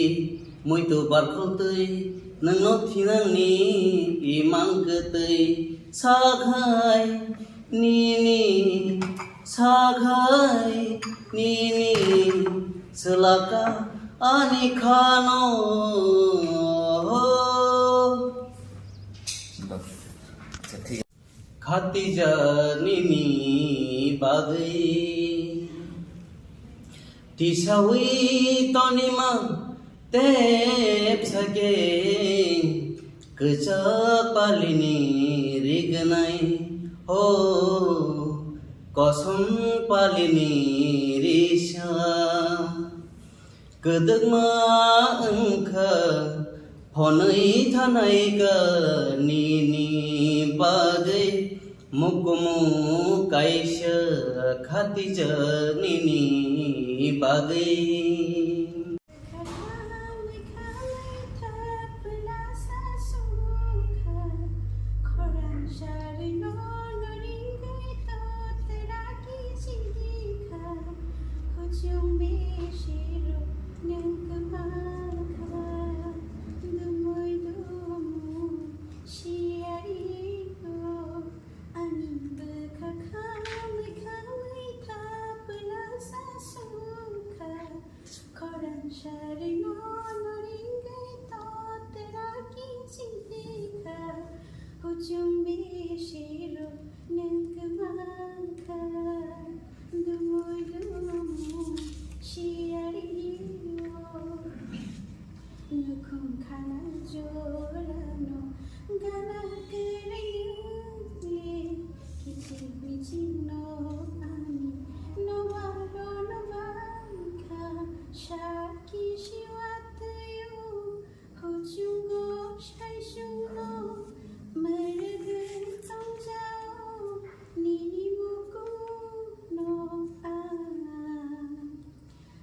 muitu barkhol twi, nwngno thinangni imang kwtwi, sakhai nini, sakhai nini, swlaka ani khano. Khatijak nini bagwi tisawi tonima tepsa khe kwchak palini rignai ho kosom palini risa. Kwdwkma wngkha phonwi thanai ka nini bagwi mukumu kaisa khatijak nini bagwi. Khorang sarino noringwi totra kichikha, kuchung bishiro nengkmakha, dumui dumu siyario, ani bwkha khamwi khamwi thapla sasukha. Khorang sarino noringwi totra kichikha, huchung bishiro nengkmakha, dumui dumu siyario. Nukhung khana jorano gana kwrwi wngwi kichik michikno ani nobaro nobaikha, sakhi siwa twio huchungo saisungno mwrwgwi tongjao nini mukuno ang.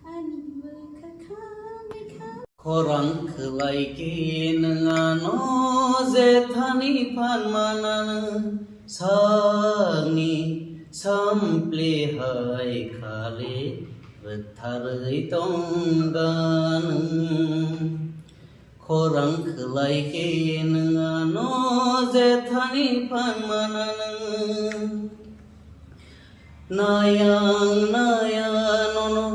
Ani bwkha kha bwkha. Khorang khwlai khe nwng ano jethani phan mananw sakni sampli hai khali rwktharwi tongganw. Khorang khwlai khe nwng ano jethani phan mananw. Nayang naya nono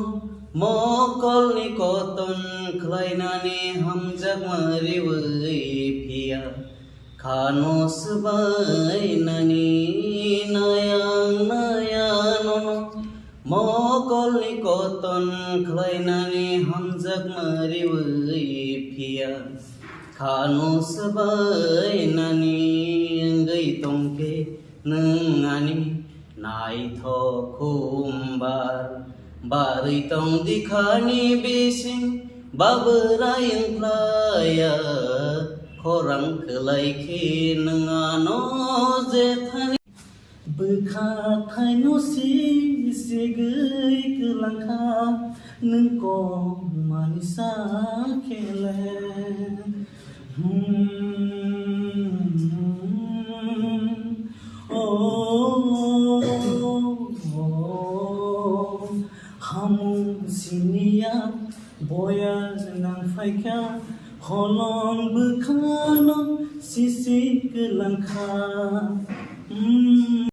mokolni koton khlainani hamjakma riwi phiya. Khano swbainani nayang naya nono mokolni koton khlainani hamjakma riwi phiya. Khano swbainani wngwi tongkhe nwng ani naithok humbar. Barwi tong dikhani bising babwrai wngkhlaiya. Khorang khwlai khe nwng ano jethani. Bwkha thaino si sigwi kwlangkha, nwng kok manisa khele. Hmm. Oh, oh, oh. Hamung siniya boya nang phaikha, holong bwkhano sisi kwlangkha. Hmm.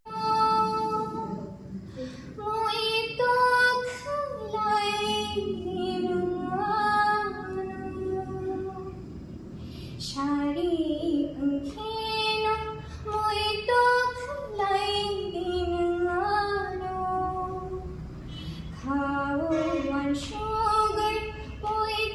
Sari wngkheno muitu khlai di nwng ano. Khao uansugwi muitu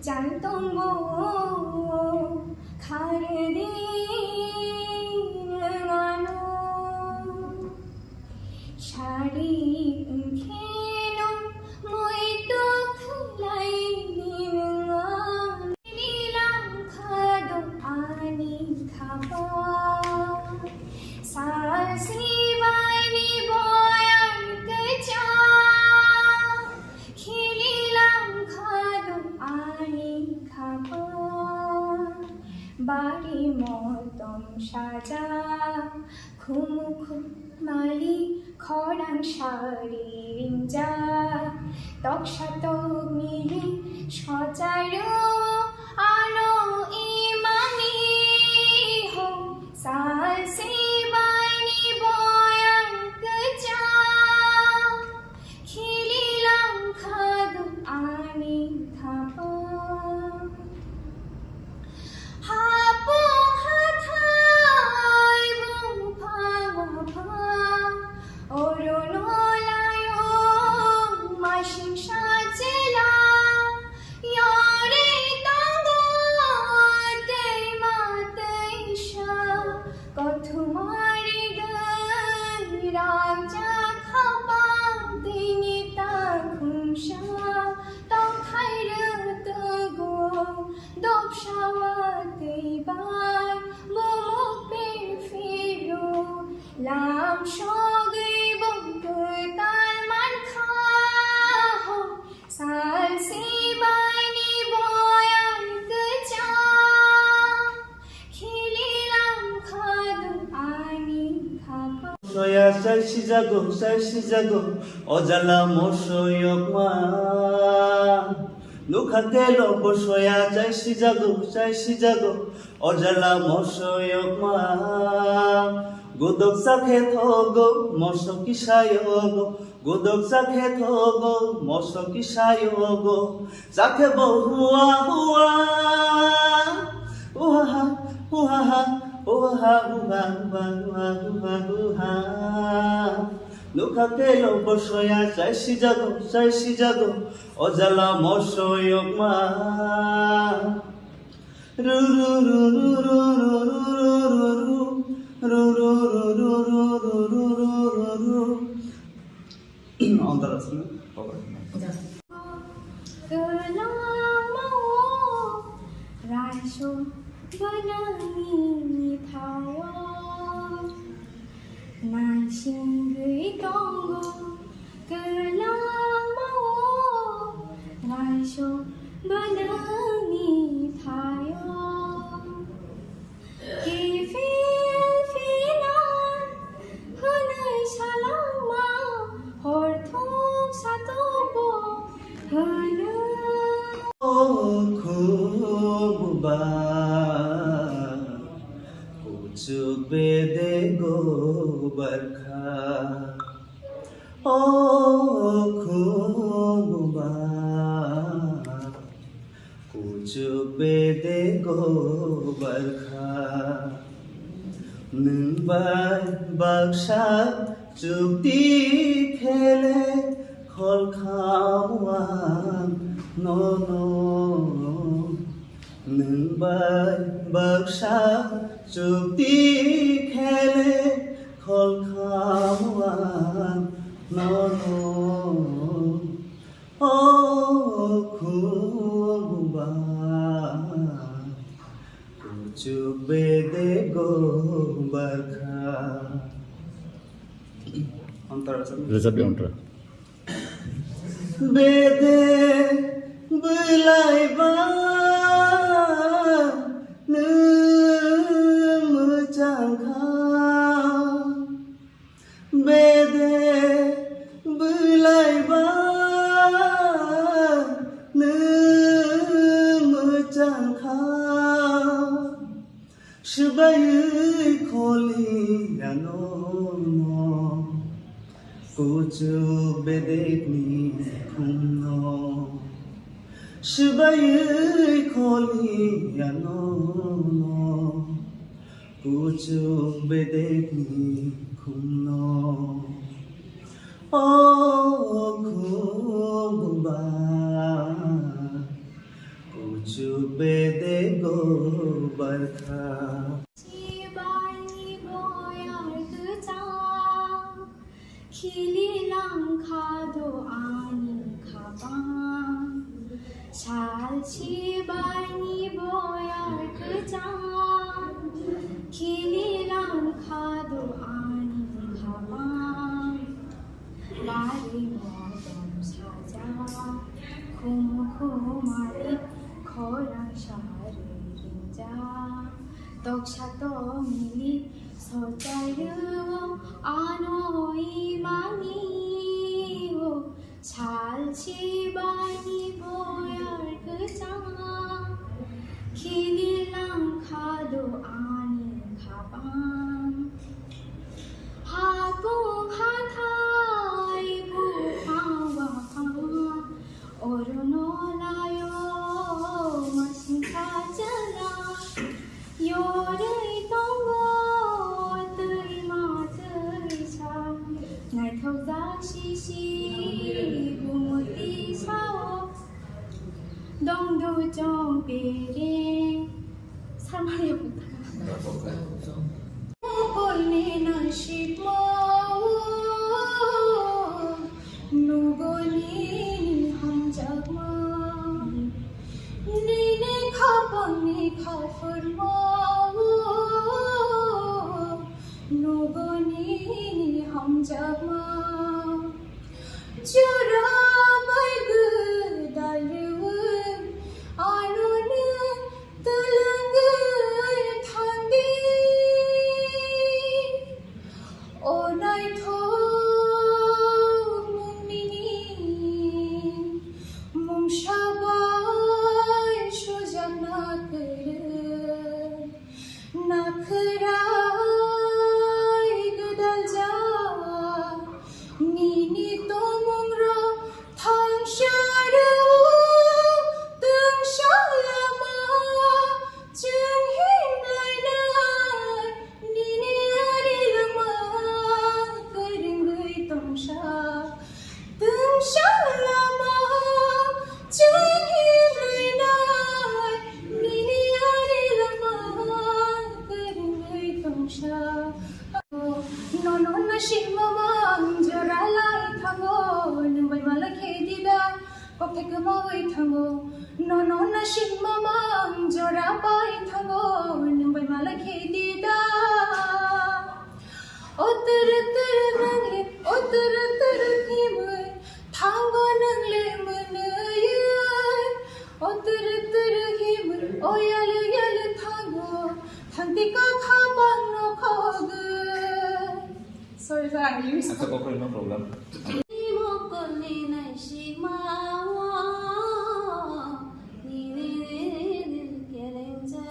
Chantongbo khardi nwng ano sari wngkheno muitu khlaini nwng ano. Langkha do ani khapa. Salsi baini boyang kecha. Khili langkha do ani khapa. Bari motom saja. Khumukhu mali khorang sari ringjak. Toksa tokmili socharo ano imani ho. Salsi baini boyang kecha. Khili langkha do ani khapa. Hapung hathai bungphang bungphang, orono layung masing sachela, yori tongo teima teisa, kothumari gwi rangjak khapang tini takhumsa, tongthai rwtwgo. Dopsa watwi bai bumuk pirphiru, lam sogwi bumtwi tal mankha ho. Salsi baini boyang kecha, khili langkha do ani khapa. Soya sai sijago, sai sijago, o jala mosoyokma. Nukha telo bosoya, chai sijago, chai sijago, o jala mosoyokma. Godok chakhe thogo, moso kisayogo, godok chakhe thogo, moso kisayogo. Chakhe bo hua hua, uhaha, uhaha, uhaha, uha, uha, uha, uha, uha. Nukha telo bosoya, chai sijago, chai sijago, o jala mosoyokma. Ru, ru, ru. Antara sini, pokok. Kwlangma o raisok bwlwngni thaio naisingwi tongo. Kwlangma o raisok bwlwngni thaio. Kiphil phinan hwnwi salangma hor thum satokbo hwnwi. O khungba kuchuk bedego barkha. O khungba kuchuk bedego barkha. Nwng bai baksa chukti khele khol khamu ang nono. Nwng bai baksa chukti khele khol khamu ang nono. O khungba kuchuk bedego barkha. Antara sami. Rajab di antara. Bede bwlai ba nwng mwchang kha. Bede bwlai ba nwng mwchang kha. Swbaiwi kholi ano no kuchuk bedekni khumno. Swbaiwi kholi ano no kuchuk bedekni khumno. O khumba. Sibaini boyar kwchang, khili langkha do ani khabang. Sal sibaini boyar kwchang, khili langkha do ani khabang. Bari modom sajak, khumu khumari khorang sari ringjak. Toksa tongmili sochai rw ano imani o. Sal sibaini boyar kwchang, khili langkha do ani khabang. Hapung hathai buphang waphang, orono layo masing kachala. Yorwi tongo twima twisa, naithokjak sisi bumuti sao. Dongdu chong pere. Samari. Polni nasikmo, nugoni hamjakma. Nini khapangni khapurmo, nugoni hamjakma. Jora bai gwdal rwi, ano nung twlangwi thangdi. O naithok mung nini, mungsa bai sujakna kwrwi. Nakhwrai gwdaljak nini tongmungrok thangsa rw, twngsa lama chwng himlainai. Nini ani lama kwrwngwi tongsa, twngsa lama chwng himlainai. Nini ani lama kwrwngwi tongsa. Nono nasikma mang jora lai thango, nwng bai mala khe dida. Kokthai kwmawi thango, nono nasikma mang jora pai thango, nwng bai mala khe dida. O turu turu nang le, o turu turu himwi thango nwng le mwnwi. O turu turu himwi, o yalu yalu thango, thangti ka kha bang no khogwi. Sorry, sir, I use. Acha, okay, no problem. Ni mokolni naisikmao, nini kelengjak.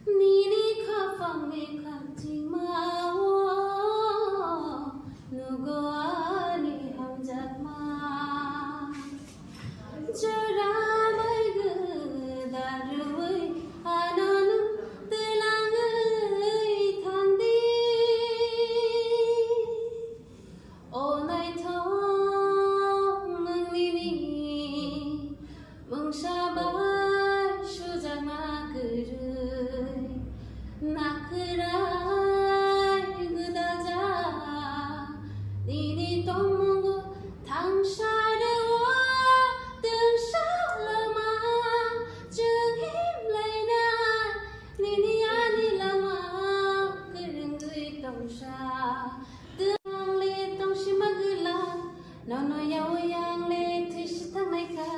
Nini khapangni khakchangmao, nugo ani hamjakma. Jora bai gwdal rwui ano nwng twlangwi thangdi. O naithok nwng nini mungsa bai sujakma kwrwi. Nakhwrai gwdajak nini tongmungo thangsa rw-o twngsa lama chwng himlainai nini ani lama kwrwngwi tongsa. Twlang le tongsi magwla nono yaui ang le thwisi thangnai kha.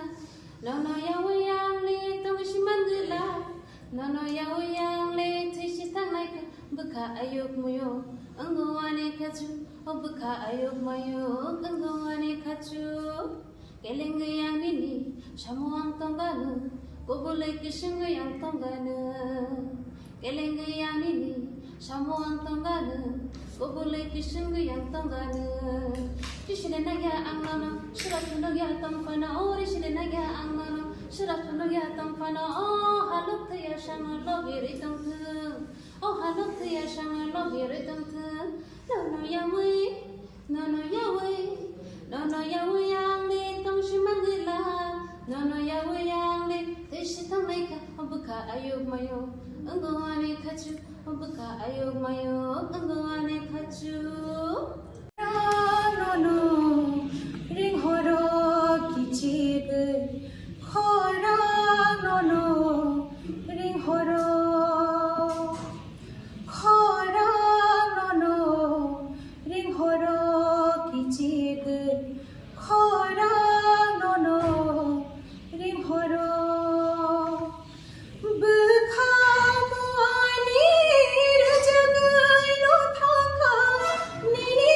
Nono yaui ang le tongsi man gwla, nono yaui ang le thwisi thangnai kha. Bwkha ayuk muyuk wngo ani khachu, o bwkha ayuk mayuk wngo ani khachu. Kelengwi ang nini samo ang tongganw, kubulwi kisingwi ang tongganw. Kelengwi ang nini samo ang tongganw, kubulwi kisingwi ang tongganw. Tisile nagya ang nono, sura phunukya tongphano, o risile nagya ang nono, sura phunukya tongphano, o halok thwiya sango logirwi tongthwng, o halok thwiya sango logirwi tongthwng. Nono yaui, nono yaui, nono yaui ang le tongsi man gwla, nono yaui ang le thwisi thang Ayuk mayuk wngwani khachu, bwkha ayuk mayuk wngwani khachu. Khorang nono ringhoro kichigwi, khorang nono ringhoro, khorang nono ringhoro kichigwi, khorang nono ringhoro. Bwkha muani rwjagwi no thangkha, nini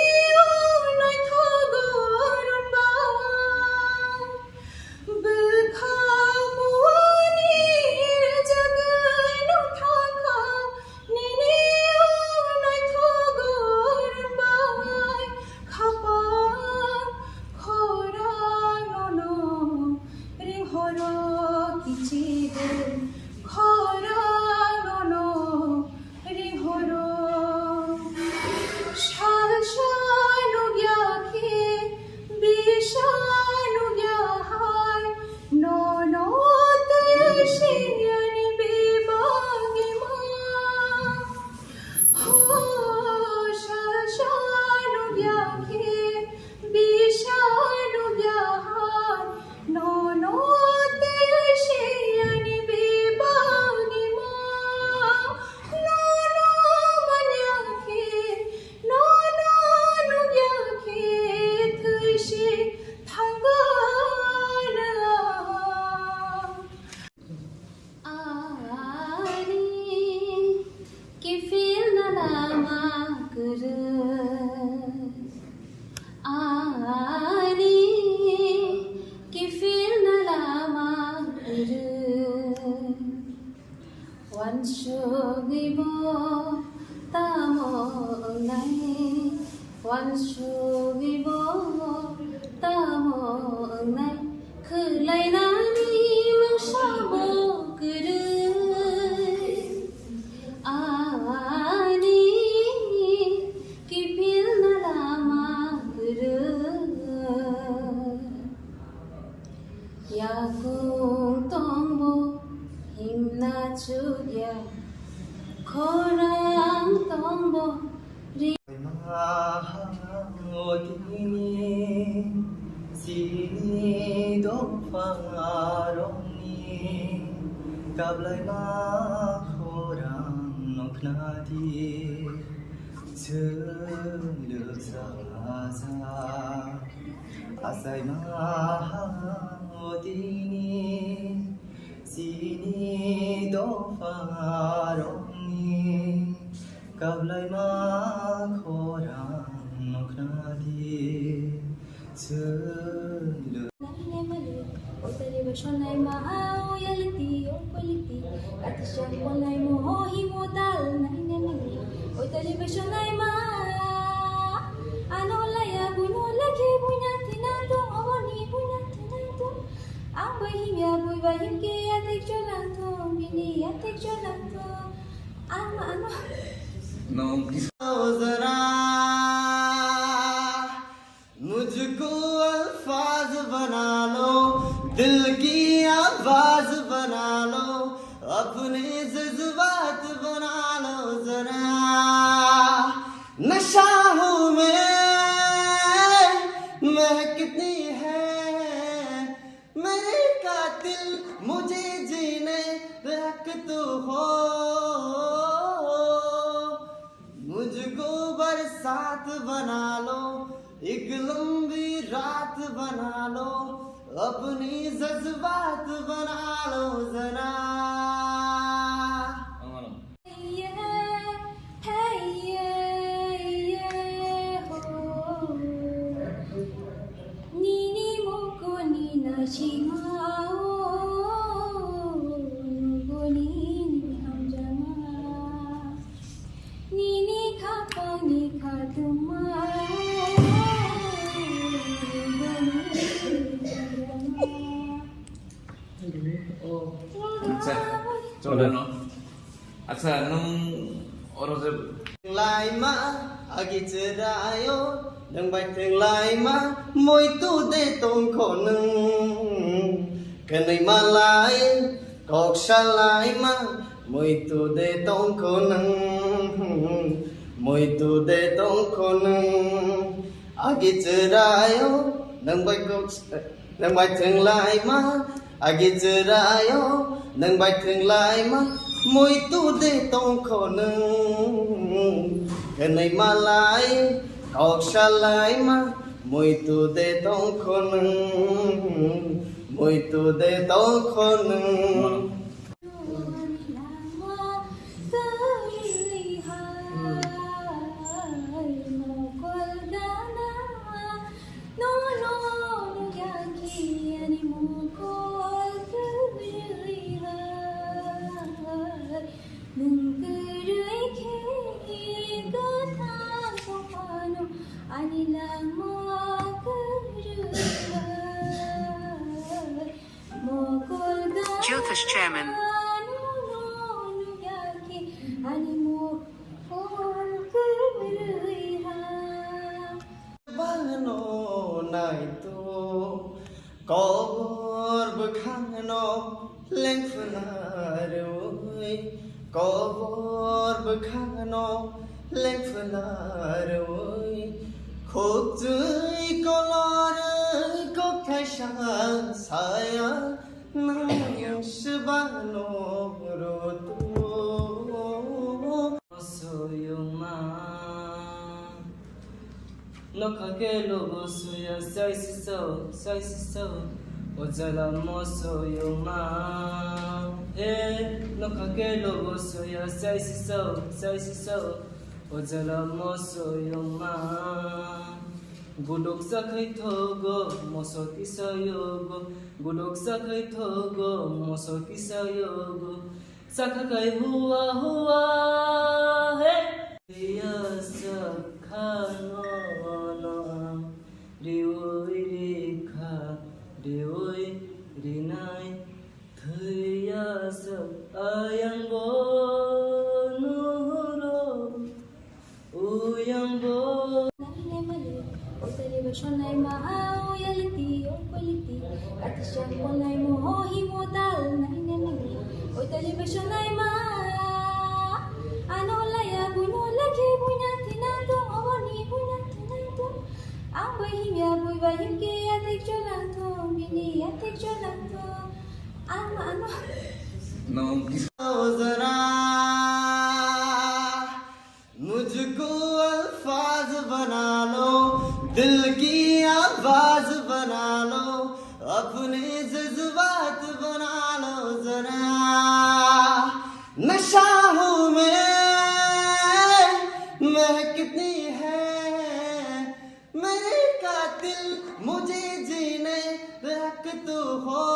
unaithogo runba. Bwkha muani rwjagwi no thangkha, nini unaithogo runbai. Khapang khorang nono ringhoro kichigwi, khorang nono ringhoro. Salsa nukya khe, bisa nukya hai, nono twi siyani bebak ima. Ho, salsa nukya khe, bisa nukya hai, nono twi siyani bebak ima. Nono manya khe, nono nukya khe, thwi se thangkha na. Ani kiphilna lama kwrwi. Ani kiphilna lama kwrwi. Wansugwi bo tamo wngnai, wansugwi bo tamo wngnai, khwlainani mungsa bo kwrwi. Ani kiphilna lama kwrwi. Yakung tongbo himna chukya, khorang tongbo ri- Tini chini dopha rokni kablaima khorang nokhnadi. Chwng rwksa achaima tini chini dopha rokni kablaima khorang nokhnadi. Naine mali, oitali besonai ma, oyaliti, okoliti, katisang konai mo, himo dal, naine mali, oitali besonai ma. Ano laya buino lagi buina tinang tong, awani buina tinang tong. Ang bai himya bui bai himke yatik cholang tong, bini yatik cholang tong. Ano, ano. Nong. Zara. मुझको अल्फाज बना लो, दिल की आवाज बना लो, अपने जज्बात बना लो जरा। नशा हूँ मैं, महकती है मेरे कातिल, मुझे जीने दे हक तो हो। मुझको बरसात बना लो, एक लंबी रात बना लो, अपनी जज्बात बना लो जरा। Nini mokoni naisingao, nini hamjama. Nini khapangni khatungma, Acha, chole no. Acha, nwng oro je laima agi cherayo, nwng bai thwng laima moitu de tongkho nwng. Kwnwi malai Kok salaima, muitu de tongkho nwng, muitu de tongkho nwng. Agi chwraio, nwng bai kok, nwng bai thwnglaima. Agi chwraio, nwng bai thwnglaima, muitu de tongkho nwng. Kwnwi malai, kok salaima, muitu de tongkho nwng, muitu de tongkho nwng. Nwng kwrwi khe kwthang tongphano ani langma kwrwi hai. Mokol ga Jyotish Chairman. Nunu nunu ya khe ani mokol kwrwi hai. Bangno naito, kobor bwkhangno lengphna rwi, kobor bwkhangno lengphna rwi, khukchwi kolorwi kokthaisa saya, nwng swbano rwtu. Soyungma. Nokha khe lobo soya, sai siso, sai siso. O jala mo soyungma. He, nokha khe lobo soya, sai siso, sai siso. O jala mo soyungma. Gudok sakhai thogo, moso kisa yogo. Gudok sakhai thogo, moso kisa yogo. Sakha kai hua hua he. Ya sakha no no. Riui rikha, riui rinai. Thwiya sak ayang bo nuhuro. Uyang bo. Naine mali, otali ba shonai ma, uyaliti, okoliti. Atishan konai mo, ho hi mo dal, naine mali, otali ba shonai ma. Ano laya, buino lake, buina tinanto, awani, buina tinanto. Ang bai himya, bui bai himke, yatik cholanto, bini, yatik cholanto. Ang ano. No. Zara. मुझको अल्फाज बना लो, दिल की आवाज बना लो, अपने जज्बात बना लो जरा। नशा हूँ मैं, महकती है मेरे कातिल, मुझे जीने हक तू हो।